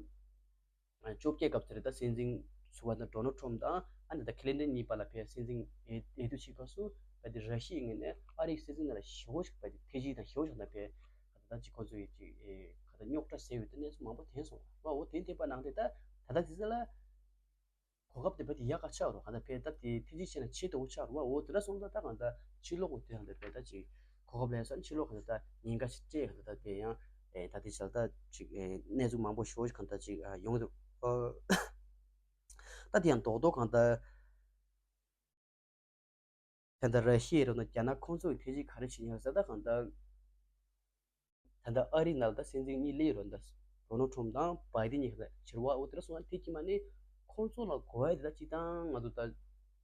བཅོ་བརྒྱད་སྐབས་དེར་ད་སྲིད་འཛིན་ཟུར་པ་ད་ཌོ་ནལ་ཊམ་དང་ཨ་ནི་ད་ཁི་ལིན་ཏན་གཉིས་བར་ལ་ཕེབས་སྲིད་འཛིན་འོས་འོས་བསྡུ་བྱེད་སྐབས་སུ་ད་དེ་ར་ཤི་ཡའི་ངོས་ནས་ཨ་རིའི་སྲིད་འཛིན་ལ་ཞེ་པོ་ཞིག་ད་དེ་ཐེ་ཇུས་དང་ཞེ་པོ་ཞིག་ད་ཕེབས། ད་ཅིག་ཁོ་ཚོ་ཡི་ཅིག་ཨེ་ཁ་ད་རྙོག་དྲ་ཟེར་བའི་དེ་གནས་ཚུལ་མང་པོ་ཐོན་སོང་བ། འོ་དེ་འཐེན་པ་ནང་དེ་ད་ད་ལྟ་དེ་ཚོ་ལ་གོ་སྐབས་དེ་བས་དེ་ཡག་ག་ཆགས་རོགས་ག་ད་ཕེབས་ད་དེ་ཐེ་ཇུས་བྱས་ན་ཆེ་དོ་ཆགས་རོགས་བ། འོ་དེ་འདྲ་སོང་ད་ད་གང་ད་ཕྱི་ལོགས་དེ་གང་ད་ཕེབས་ད་ཅིག་གོ་སྐབས་ལས་སོང་ཕྱི་ལོགས་གང་ད་ཉེན་ཁ་ཞིག་སྤྲད་གང་ད་ད་དེ་ཡང་ཨེ་ད་དེ་བྱས་ད་ཅིག་ཨེ་གནས་ཚུལ་མང་པོ་ཞེ་པོ་ཞིག་གང་ད་ཅིག་ཨ་ཡོང་གི་འདུག་ཨོ། ད་དེ་ཡང་རྡོག་རྡོག་གང་ད། ད་ལྟ་ར་ཤི་ཡའི་རོ་ན་རྒྱ་ནག་ཁོང་ཚོ་གི་ཐེ་ཇུས་ག་རེ་བྱེད་ཉེན་ཟེར་ད་གང་ལྟར། ད་ལྟ་ཨ་རི་ནང་ལ་ད་སྲིད་འཛིན་གཉིས་སླེབས་རོ་ད་ཌོ་ནལ་ཊམ་དང་བྷའི་ཌེན་གཉིས་ཀ་ཕྱིར་བ། འོ་དེ་འདྲ་སོང་ན་དེ་ཁྱི་མ་ནི་ཁོང་ཚོ་ལ་གོ་བ་དེ་ད་སྤྱི་བཏང་ང་ཚོ་ད་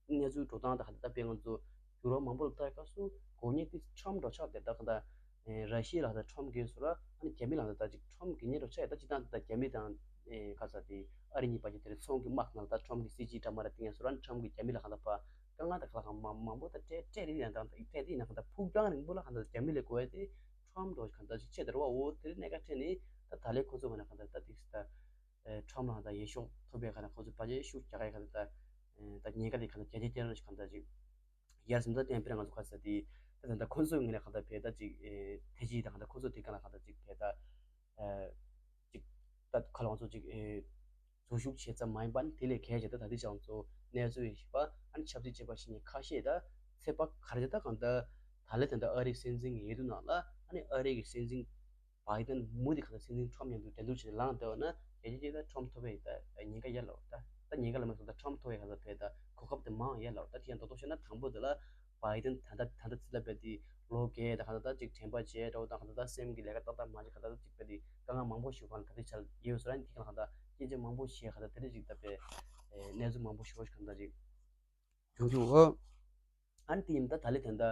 གནས་ཚུལ་འགྲོ་སྟངས་ད་ག་ད་ད་དཔེ་ང་ཚོ་ཡུ་རོབ་མང་པོ་ལ་ལྟ་སྐབས་སུ་གོ་ཉེན་དེ་ཊམ་འགྲོ་ཆགས་དེ་ད་གང་ལྟར། ཨེ་ར་ཤི་ཡ་ལ་ད་ཁྲོམ་གྱོན་སོང་ར། ཨ་ནི་རྒྱ་མི་ལ་ད་ད་ཅིག་ཁྲོམ་གྱོན་ཉེན་རོ་ཆ་ཡ་ད་ཅི་ད་ད་རྒྱ་མི་དང་ཨེ་ག་ས་དེ་ཨ་རི་གཉིས་བར་གྱི་དེ་རེ་ཚོང་གི་དམག་ནང་ད་ཁྲོམ་གྱི་སྲིད་ཇུས་འདྲ་མ་ར་ཏིང་ཡ་སོང་ར། ཨ་ནི་ཁྲོམ་གྱི་རྒྱ་མི་ལ་གང་ད་ཕ་དཀའ་ངལ་ད་ག་ལ་གང་མང་མང་པོ་ད་སྤྲད་སྤྲད་རེ་ཡང་ད་སྤྲད་དེ་ཡིན་ན་གང་ད་ཕུགས་རྒྱང་རིང་པོ་ལ་གང་ད་རྒྱ་མི་ལས་གོ་ཡ་དེ་ཁྲོམ་འགྲོ་གང་ད་ཅིག་ཆེ་དེ་ར་བ། འོ་དེ་རེ་གནད་ཀ་ཁྲེ་ནི་ད་ད་ལས་ཁོ་ཚོ་ག་ན་གང་ད་ད་ཏིག་ད། ཨེ་ཁྲོམ་ལ་ད་འོས་ཤོག་ཐོབ་པའི་ག་ད་ཁོ་ཚོ་ཕལ་ཆེར་ཤུགས་རྒྱག་གི་ག་ད་ད་ད་ཉེན་ཁ་དེ་ག་ད་རྒྱ་ཆེ་རྒྱ་རང་ཞིག་ག་ད་ཅིག་ཡར་སོང་། ད་བསྟན་པའི་ང་ཚོ་ག་ཚོད་དེ་ད་ད་ད་ཁོ་ཚོའི་ངོས་ནས་ག་ད་བས་ད་ཅིག་ཨེ་ཐེ་ཇི་དང་ག་ད་ཁོ་ཚོ་དེ་ག་ལ་ག་ད་ཅིག་བས་ད་ཨེ་ཅིག་ད་ཁ་ལོང་ཚོ་ཅིག་ཨེ་འཛུལ་ཞུགས་བྱེད་ཙམ་མ་ཡིན་པ་ནི་དེ་ལས་གལ་ཆེ་ད་ད་དེ་ཅང་ཚོ་གནས་ཚུལ་ཡིན་ཞིག་པ་ཨ་ནི་ཆབ་སྲིད་བྱེད་པ་ཞིག་ནས་ཁ་ཤས་ད་ཚེ་པ་ག་རེ་ད་གང་ད་ད་ལས་ད་ད་ཨ་རིའི་སྲིད་འཛིན་གྱི་འོས་བསྡུ་ནང་ལ་ཨ་ནི་ཨ་རི་གི་སྲིད་འཛིན་བྷའི་ཏན་མུ་མཐུད་ག་ད་སྲིད་འཛིན་ཁྲོམ་མཉམ་དུ་འགྲན་བསྡུར་བྱེད་ལངས་བསྡད་པ་ན་རྒྱལ་སྤྱིའི་ད་ཁྲོམ་ཐོབ་པའི་ད་ཉེན་ཁ་ཡར་ལ་ད་ད་ཉེན་ཁ་ལ་མ་སོང་ད་ཁྲོམ་ཐོབ་པའི་ག་ད་བས་ད་གོ་སྐབས་དེ་མང་ཡར་ལ་ད་དེ་ཡང་རྡོག་རྡོག་བཤད་ན་དང་པོ་དེ་ལ་བྷའི་ཏན་ད་ད་ད་ད་ཚེ་ད་བས་དེ་ལོ་བརྒྱད་ད་ག་ད་ད་ཅིག་དྲན་པ་བརྗེད་འགྲོ་དང་ག་ད་ད་སེམས་ཀྱི་ལས་ཀ་ཏག་ཏག་མ་བྱེད་ག་ད་ད་ཅིག་བས་དེ་དཀའ་ངལ་མང་པོ་ཞིག་གང་ད་དེ་ཆ་ཡོད་སོ་ར་ནི་དེ་ག་ད་སྐད་ཆ་མང་པོ་བཤད་ག་ད་དེ་རེ་ཅིག་ད་བས་གནས་ཚུལ་མང་པོ་ཞིག་ག་ད་ཅིག་བྱུང་གི་འོ། ཨ་ནི་དེ་ཡིན་ད་ད་ལས་དེ་ད་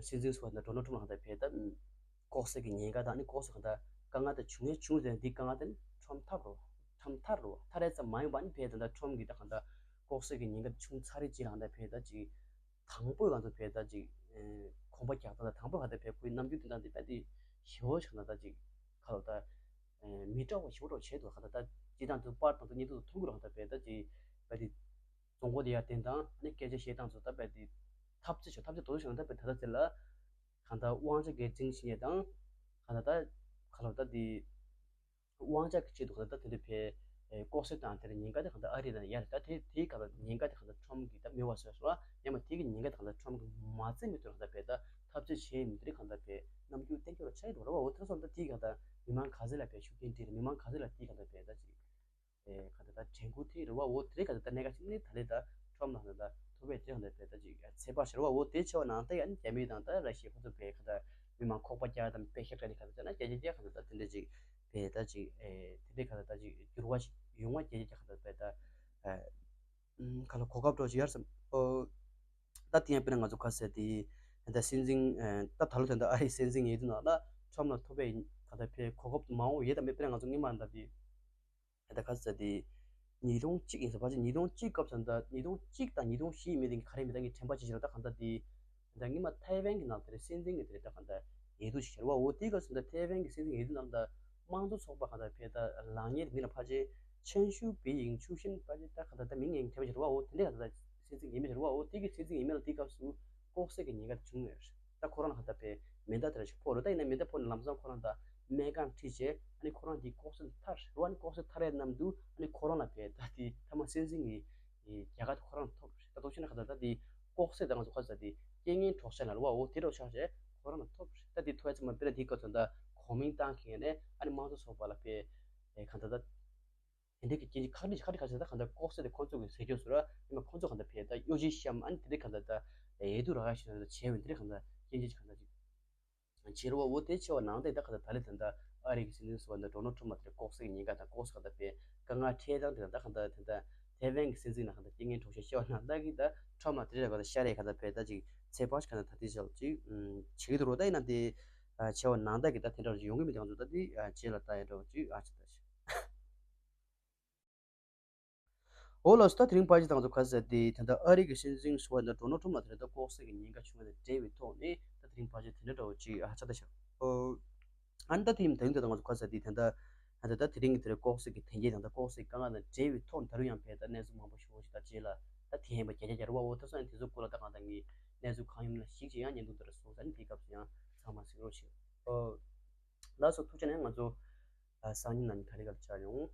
སྲིད་འཛིན་སུ་བ་དང་ཌོ་ནལ་ཊམ་ལ་ཧ་ད་བས་ད་ལྐོག་ཟ་གི་ཉེན་ཁ་དང་ཨ་ནི་ལྐོག་ཟ་ག་ད་དཀའ་ངལ་དེ་བྱུང་ཡས་བྱུང་ཟེར་ན་འདི་དཀའ་ངལ་དེ་ནི་ཁྲོམ་ཐབས་རོ་ཁྲོམ་ཐར་རོ་ཐར་ཡས་ཙམ་མ་ཡིན་པ་ནི་བས་ད་ད་ཁྲོམ་གི་ད་ག་ད་ལྐོག་ཟ་གི་ཉེན་ཁ་དེ་བྱུང་ཚར་རེད་ཅེས་ལ་ཧ་ད་བས་ད་ཅིག་དང་པོའི་ང་ཚོ་བས་ད་ཅིག་གོམ་པ་རྒྱག་ད་ད་དང་པོ་ཧ་ད་བས་ཁོའི་རྣམ་འགྱུར་དེ་དང་དེ་བས་དེ་ཞེ་བོ་ཞིག་ད་ད་ཅིག་ཁ་ལོ་ད་མི་དྲག་པ་ཞེ་བོ་འགྲོ་བྱས་འདུག་ག་ད་ད་ཅི་དང་དུ་པར་དང་དུ་གཉིད་དུ་མཐོང་གི་རོགས་ད་བས་ད་ཅིག་བས་དེ། རྫོང་སྒོ་དེ་ཡར་བསྟན་དང་ཨ་ནི་སྐད་ཆ་བཤད་སྟངས་ཚོ་ད་བས་དེ་ཐབས་ཚེ་ཆོ་ཐབས་ཚེ་དོ་ཞང་ད་བས་ད་ད་ཚེ་ལ་གང་ལྟར་དབང་ཆ་སྒེར་འཛིན་བྱེད་ཡས་དང་གང་ལྟར་ད་ག་ལོ་ད་དེ་དབང་ཆ་གི་ཆེད་དུ་གང་ལྟར་ད་དེ་འདྲ་བས་ལྐོག་ཟ་དང་དེར་ཉེན་ཁ་དེ་གང་ལྟར་ཨ་རི་དང་ཡར་ད་དེ་དེའི་གང་ལྟར་ཉེན་ཁ་དེ་གང་ལྟར་ཁྲོམ་གི་ད་མི་བ་སོ་སོ་ཡང་མ་དེ་གི་ཉེན་ཁ་དེ་གང་ལྟར་ཁྲོམ་གི་མ་རྩིས་མི་ཐུབ་གང་ལྟར་བས་ད་ཐབས་ཚེ་བྱེད་མི་དེ་གང་ལྟར་བས་རྣམ་འགྱུར་བསྟན་རྒྱུ་ར་ཆ་ཡི་རོ་ར་བ་འོ་ཐེ་སོང་ད་དེ་གང་ལྟར་མི་མང་ག་ཚོད་ལ་བས་ཤུགས་རྐྱེན་འདྲི་ར་མི་མང་ག་ཚོད་ལ་དེ་གང་ལྟར་བས་ད་ཅིག་ཨེ་ག་ད་ད་དྲན་སྐུལ་ཐེབས་རེད་བ། འོ་དེ་རེད། ག་ད་ད་གནད་འགག་ཅིག་ནི་ད་རེད། ད་ཁྲོམ་ནང་ད་ད་ཐུབ་པའི་དེ་ག་ད་བས་ད་ཅིག་ཚེ་དཔག་ཤར་བ། འོ་དེ་ཆེ་བ་ནང་ད་ཡང་རྒྱ་མི་དང་ད་ར་ཤི་ཁོ་ཚོ་བས་ག་ད་མི་མང་ཁོག་པ་རྒྱག་དང་དཔེ་ཤར་ག་ནི་ག་ད་ད་ན་རྒྱ་རྒྱ་རྒྱ་ག་ད་ད་དེ་འདྲ་ཅིག་བས་ད་ཅིག་ཨེ་དེ་འདྲའི་ག་ད་ད་ཅིག་འགྱུར་བ་ཞིག་ཡོང་བ་རྒྱ་རྒྱ་རྒྱ་ག་ད་བས་ད་ཨེ་ཁ་ལ་གོ་སྐབས་འགྲོ་ཞིག་ཡར་སམ། ཨོ་ད་དེ་ཡང་དཔེར་ན་ང་ཚོ་ག་ཟེར་དེ་ད་སྲིད་འཛིན་ད་ད་ལོ་ད་ད་ཨ་རིའི་སྲིད་འཛིན་ཡིན་དུས་ན་ད་ཁྲོམ་ལ་ཐུབ་པའི་ག་ད་བས་གོ་སྐབས་མང་བོ་ཡོད། ད་མེད་དཔེར་ན་ང་ཚོ་སྔོན་མ་ད་དེ། ད་ག་ཚོད་དེ། ཉིས་སྟོང་གཅིག་ཡིན་ས་ཕལ་ཆེར་ཉིས་སྟོང་གཅིག་སྐབས་སུ་ད་ཉིས་སྟོང་གཅིག་དང་ཉིས་སྟོང་བཞི་ཡིན་མིན་དེ་ག་རེ་མིན་ད་ངས་དྲན་པ་ཅི་ཞིག་ར་ད་གང་ལྟར་དེ། ད་སྔོན་མ་ཐའེ་ཝན་གྱི་ནང་དེར་སྲིད་འཛིན་གྱི་དེ་རེད་ད་གང་ལྟར་ཡིག་ཐོག་ཞིག་ཤར་བ། འོ་དེའི་སྐབས་སུ་ད་ཐའེ་ཝན་གྱི་སྲིད་འཛིན་ཡིག་ཐོག་ནང་ད་དམངས་གཙོ་ཚོགས་པ་གང་ལྟར་བས་ད་ལངས་ཉེར་མི་ལ་ཕལ་ཆེར་ཆན་ཤུ་པི་ཡིན་ཆུ་ཤིན་ཕལ་ཆེར་ད་གང་ལྟར་ད་མིང་ངས་དྲན་པ་ཞིག་ར་བ། འོ་དེ་འདྲ་གང་ལྟར་ད་སྲིད་འཛིན་ཡིན་མི་ཞིག་ར་བ། འོ་དེ་གི་སྲིད་འཛིན་ཡིན་མི་ལ་དེའི་སྐབས་སུ་ལྐོག་ཟ་གི་ཉེན་ཁ་དེ་བྱུང་ཡོད་རེད། ད་ཁོ་རང་ལ་གང་ལྟར་བས་མེ་མདའ་དེ་འདྲ་ཞིག་ཕོག་རེད། ད་ཡིན་ན་མེ་མདའ་ཕོག་ནས་ལམ་སང་ཁོ་རང་ད་སྨན་ཁང་ཁྲིད་བྱས་ཨ་ནི་ཁོ་རང་དེ་ལྐོག་ཟ་ཐར་རེད་བ། ཨ་ནི་ལྐོག་ཟ་ཐར་ཡས་ནམ་དུ་ཨ་ནི་ཁོ་རང་ལ་བས་ད་དེ་ཐ་མ་སྲིད་འཛིན་གྱི་རྒྱལ་ཁ་དེ་ཁོ་རང་ལ་ཐོབ་རེད། ད་དོ་ཤི་ན་གང་ལྟར་ད་དེ་ལྐོག་ཟ་ད་ང་ཚོ་ཁ་ཟ་དེ་རྐྱེན་ངན་གྲོགས་ཤ་ལ་རེད་བ། འོ་དེ་འདྲ་ཆགས་བྱས་ཁོ་རང་ལ་ཐོབ་རེད། ད་དེ་ཐོབ་ཡས་ཚང་མ་དཔེར་ན་དེའི་སྐབས་སུ་ད་གོ་མིང་བཏང་མཁན་ནས་ཨ་ནི་དམངས་གཙོ་ཚོགས་པ་ལ་བས་གང་ལྟར་ད། དེ་འདྲའི་གི་རྐྱེན་གྱིས་ཁག་དཀྲི་ཁག་དཀྲི་ཁག་དཀྲི་ད་གང་ལྟར་ལྐོག་ཟ་དེ་ཁོང་ཚོ་གི་ཟས་སྤྱོད་སུ་ར་ཡིན་པ་ཁོང་ཚོ་གང་ལྟར་བས་ད་གཡོ་ཇུས་བཤམས་ཨ་ནི་དེ་འདྲའི་གང་ལྟར་ད་ཡེ་དུ་ར་ཁ་ཞིག་ད་བྱས་བས་དེ་འདྲའི་གང་ལྟར་རྐྱེན་གྱིས་གང་ལྟར་ཅིག་བྱེད་རོགས། འོ་དེ་ཆེ་བ་ནང་དེ་ད་གང་ལྟར་ད་ལེ་ད་ལྟ་ཨ་རི་གི་སྲིད་འཛིན་ཟུར་པ་ད་ཌོ་ནལ་ཊམ་ཕ་དེ་ལྐོག་ཟ་གི་ཉེན་ཁ་དང་ལྐོག་ཟ་གང་ལྟར་བས་དཀའ་ངལ་འཕྲད་སྟངས་དེ་ད་གང་ལྟར་ད་ལྟ་ཐའེ་ཝན་གི་སྲིད་འཛིན་ན་གང་ལྟར་རྐྱེན་ངན་གྲོགས་ཤིག་ཆེ་བ་ནང་ད་གི་ད་ཁྲོམ་ལ་དེ་འདྲ་གང་ལྟར་ཤར་རེ་གང་ལྟར་བས་ད་ཅིག་ཚེ་དཔག་ཞིག་གང་ལྟར་ད་དེ་ཅིག་བྱེད་ཀྱི་འདུག་རོགས། ད་ཡིན་ན་དེ་ཆེ་བ་ནང་ད་གི་ད་དེ་འདྲ་ཡོང་གི་མི་དེ་ང་ཚོ་ད་དེ་རྗེས་ལ་ལྟ་ཡ་འདྲ་བོ་ཅིག་ཨ་ཅིག་ད་ཅིག་འོ་ལགས་སོ། ད་དེ་རིང་ཕལ་ཆེར་ད་ང་ཚོ་ག་ཟེར་དེ་ད་ལྟ་ཨ་རི་གི་སྲིད་འཛིན་ཟུར་པ་ད་ཌོ་ནལ་ཊམ་ཕ་དེ་ད་ལྟ་ལྐོག་ཟ་གི་ཉེན་ཁ་བྱུང་བ་དང་འབྲེལ་བའི་ཐོག་ནས་ད་དེ་རིང་ཕལ་ཆེར་དེ་འདྲ་འདྲ་བོ་ཅིག་ཨ་ཆ་ད་ཤག་ཨོ། ཨ་ནི་ད་དེ་ཡིན་ད་རིང་ད་ད་ང་ཚོ་ག་ཟེར་དེ་ད་ལྟ་ད་ལྟ་ད་དེ་རིང་གི་དེ་རིང་ལྐོག་ཟ་གི་དོན་རྐྱེན་དང་ད་ལྐོག་ཟ་གི་དཀའ་ངལ་དང་འབྲེལ་བའི་ཐོག་ནས་ད་རུང་ཡང་བས་ད་གནས་ཚུལ་མང་པོ་ཞིག་ད་རྗེས་ལ་ད་དེ་ཡིན་པ་རྒྱ་རྒྱ་རྒྱ་རུ་བ་འོ་ད་སོང་ཡང་དེ་ཚོ་སྐོར་ལ་ད་གང་ད་ངས་གནས་ཚུལ་གང་ཡིན་ན་ཞིག་ཅིག་ཡང་བརྙན་ཐུང་དེ་རུ་སོང་ས་ནི་དེའི་སྐབས་སུ་ཡང་ཚང་མ་གཟིགས་རོགས་བྱེད། ཨོ། ལགས་སོ། ཐུགས་རྗེ་ཆེ། ང་ཚོ་ཨ་སང་ཉིན་ནང་ནས་ག་རེ་ག་རེ་བཅར་ཡོང་།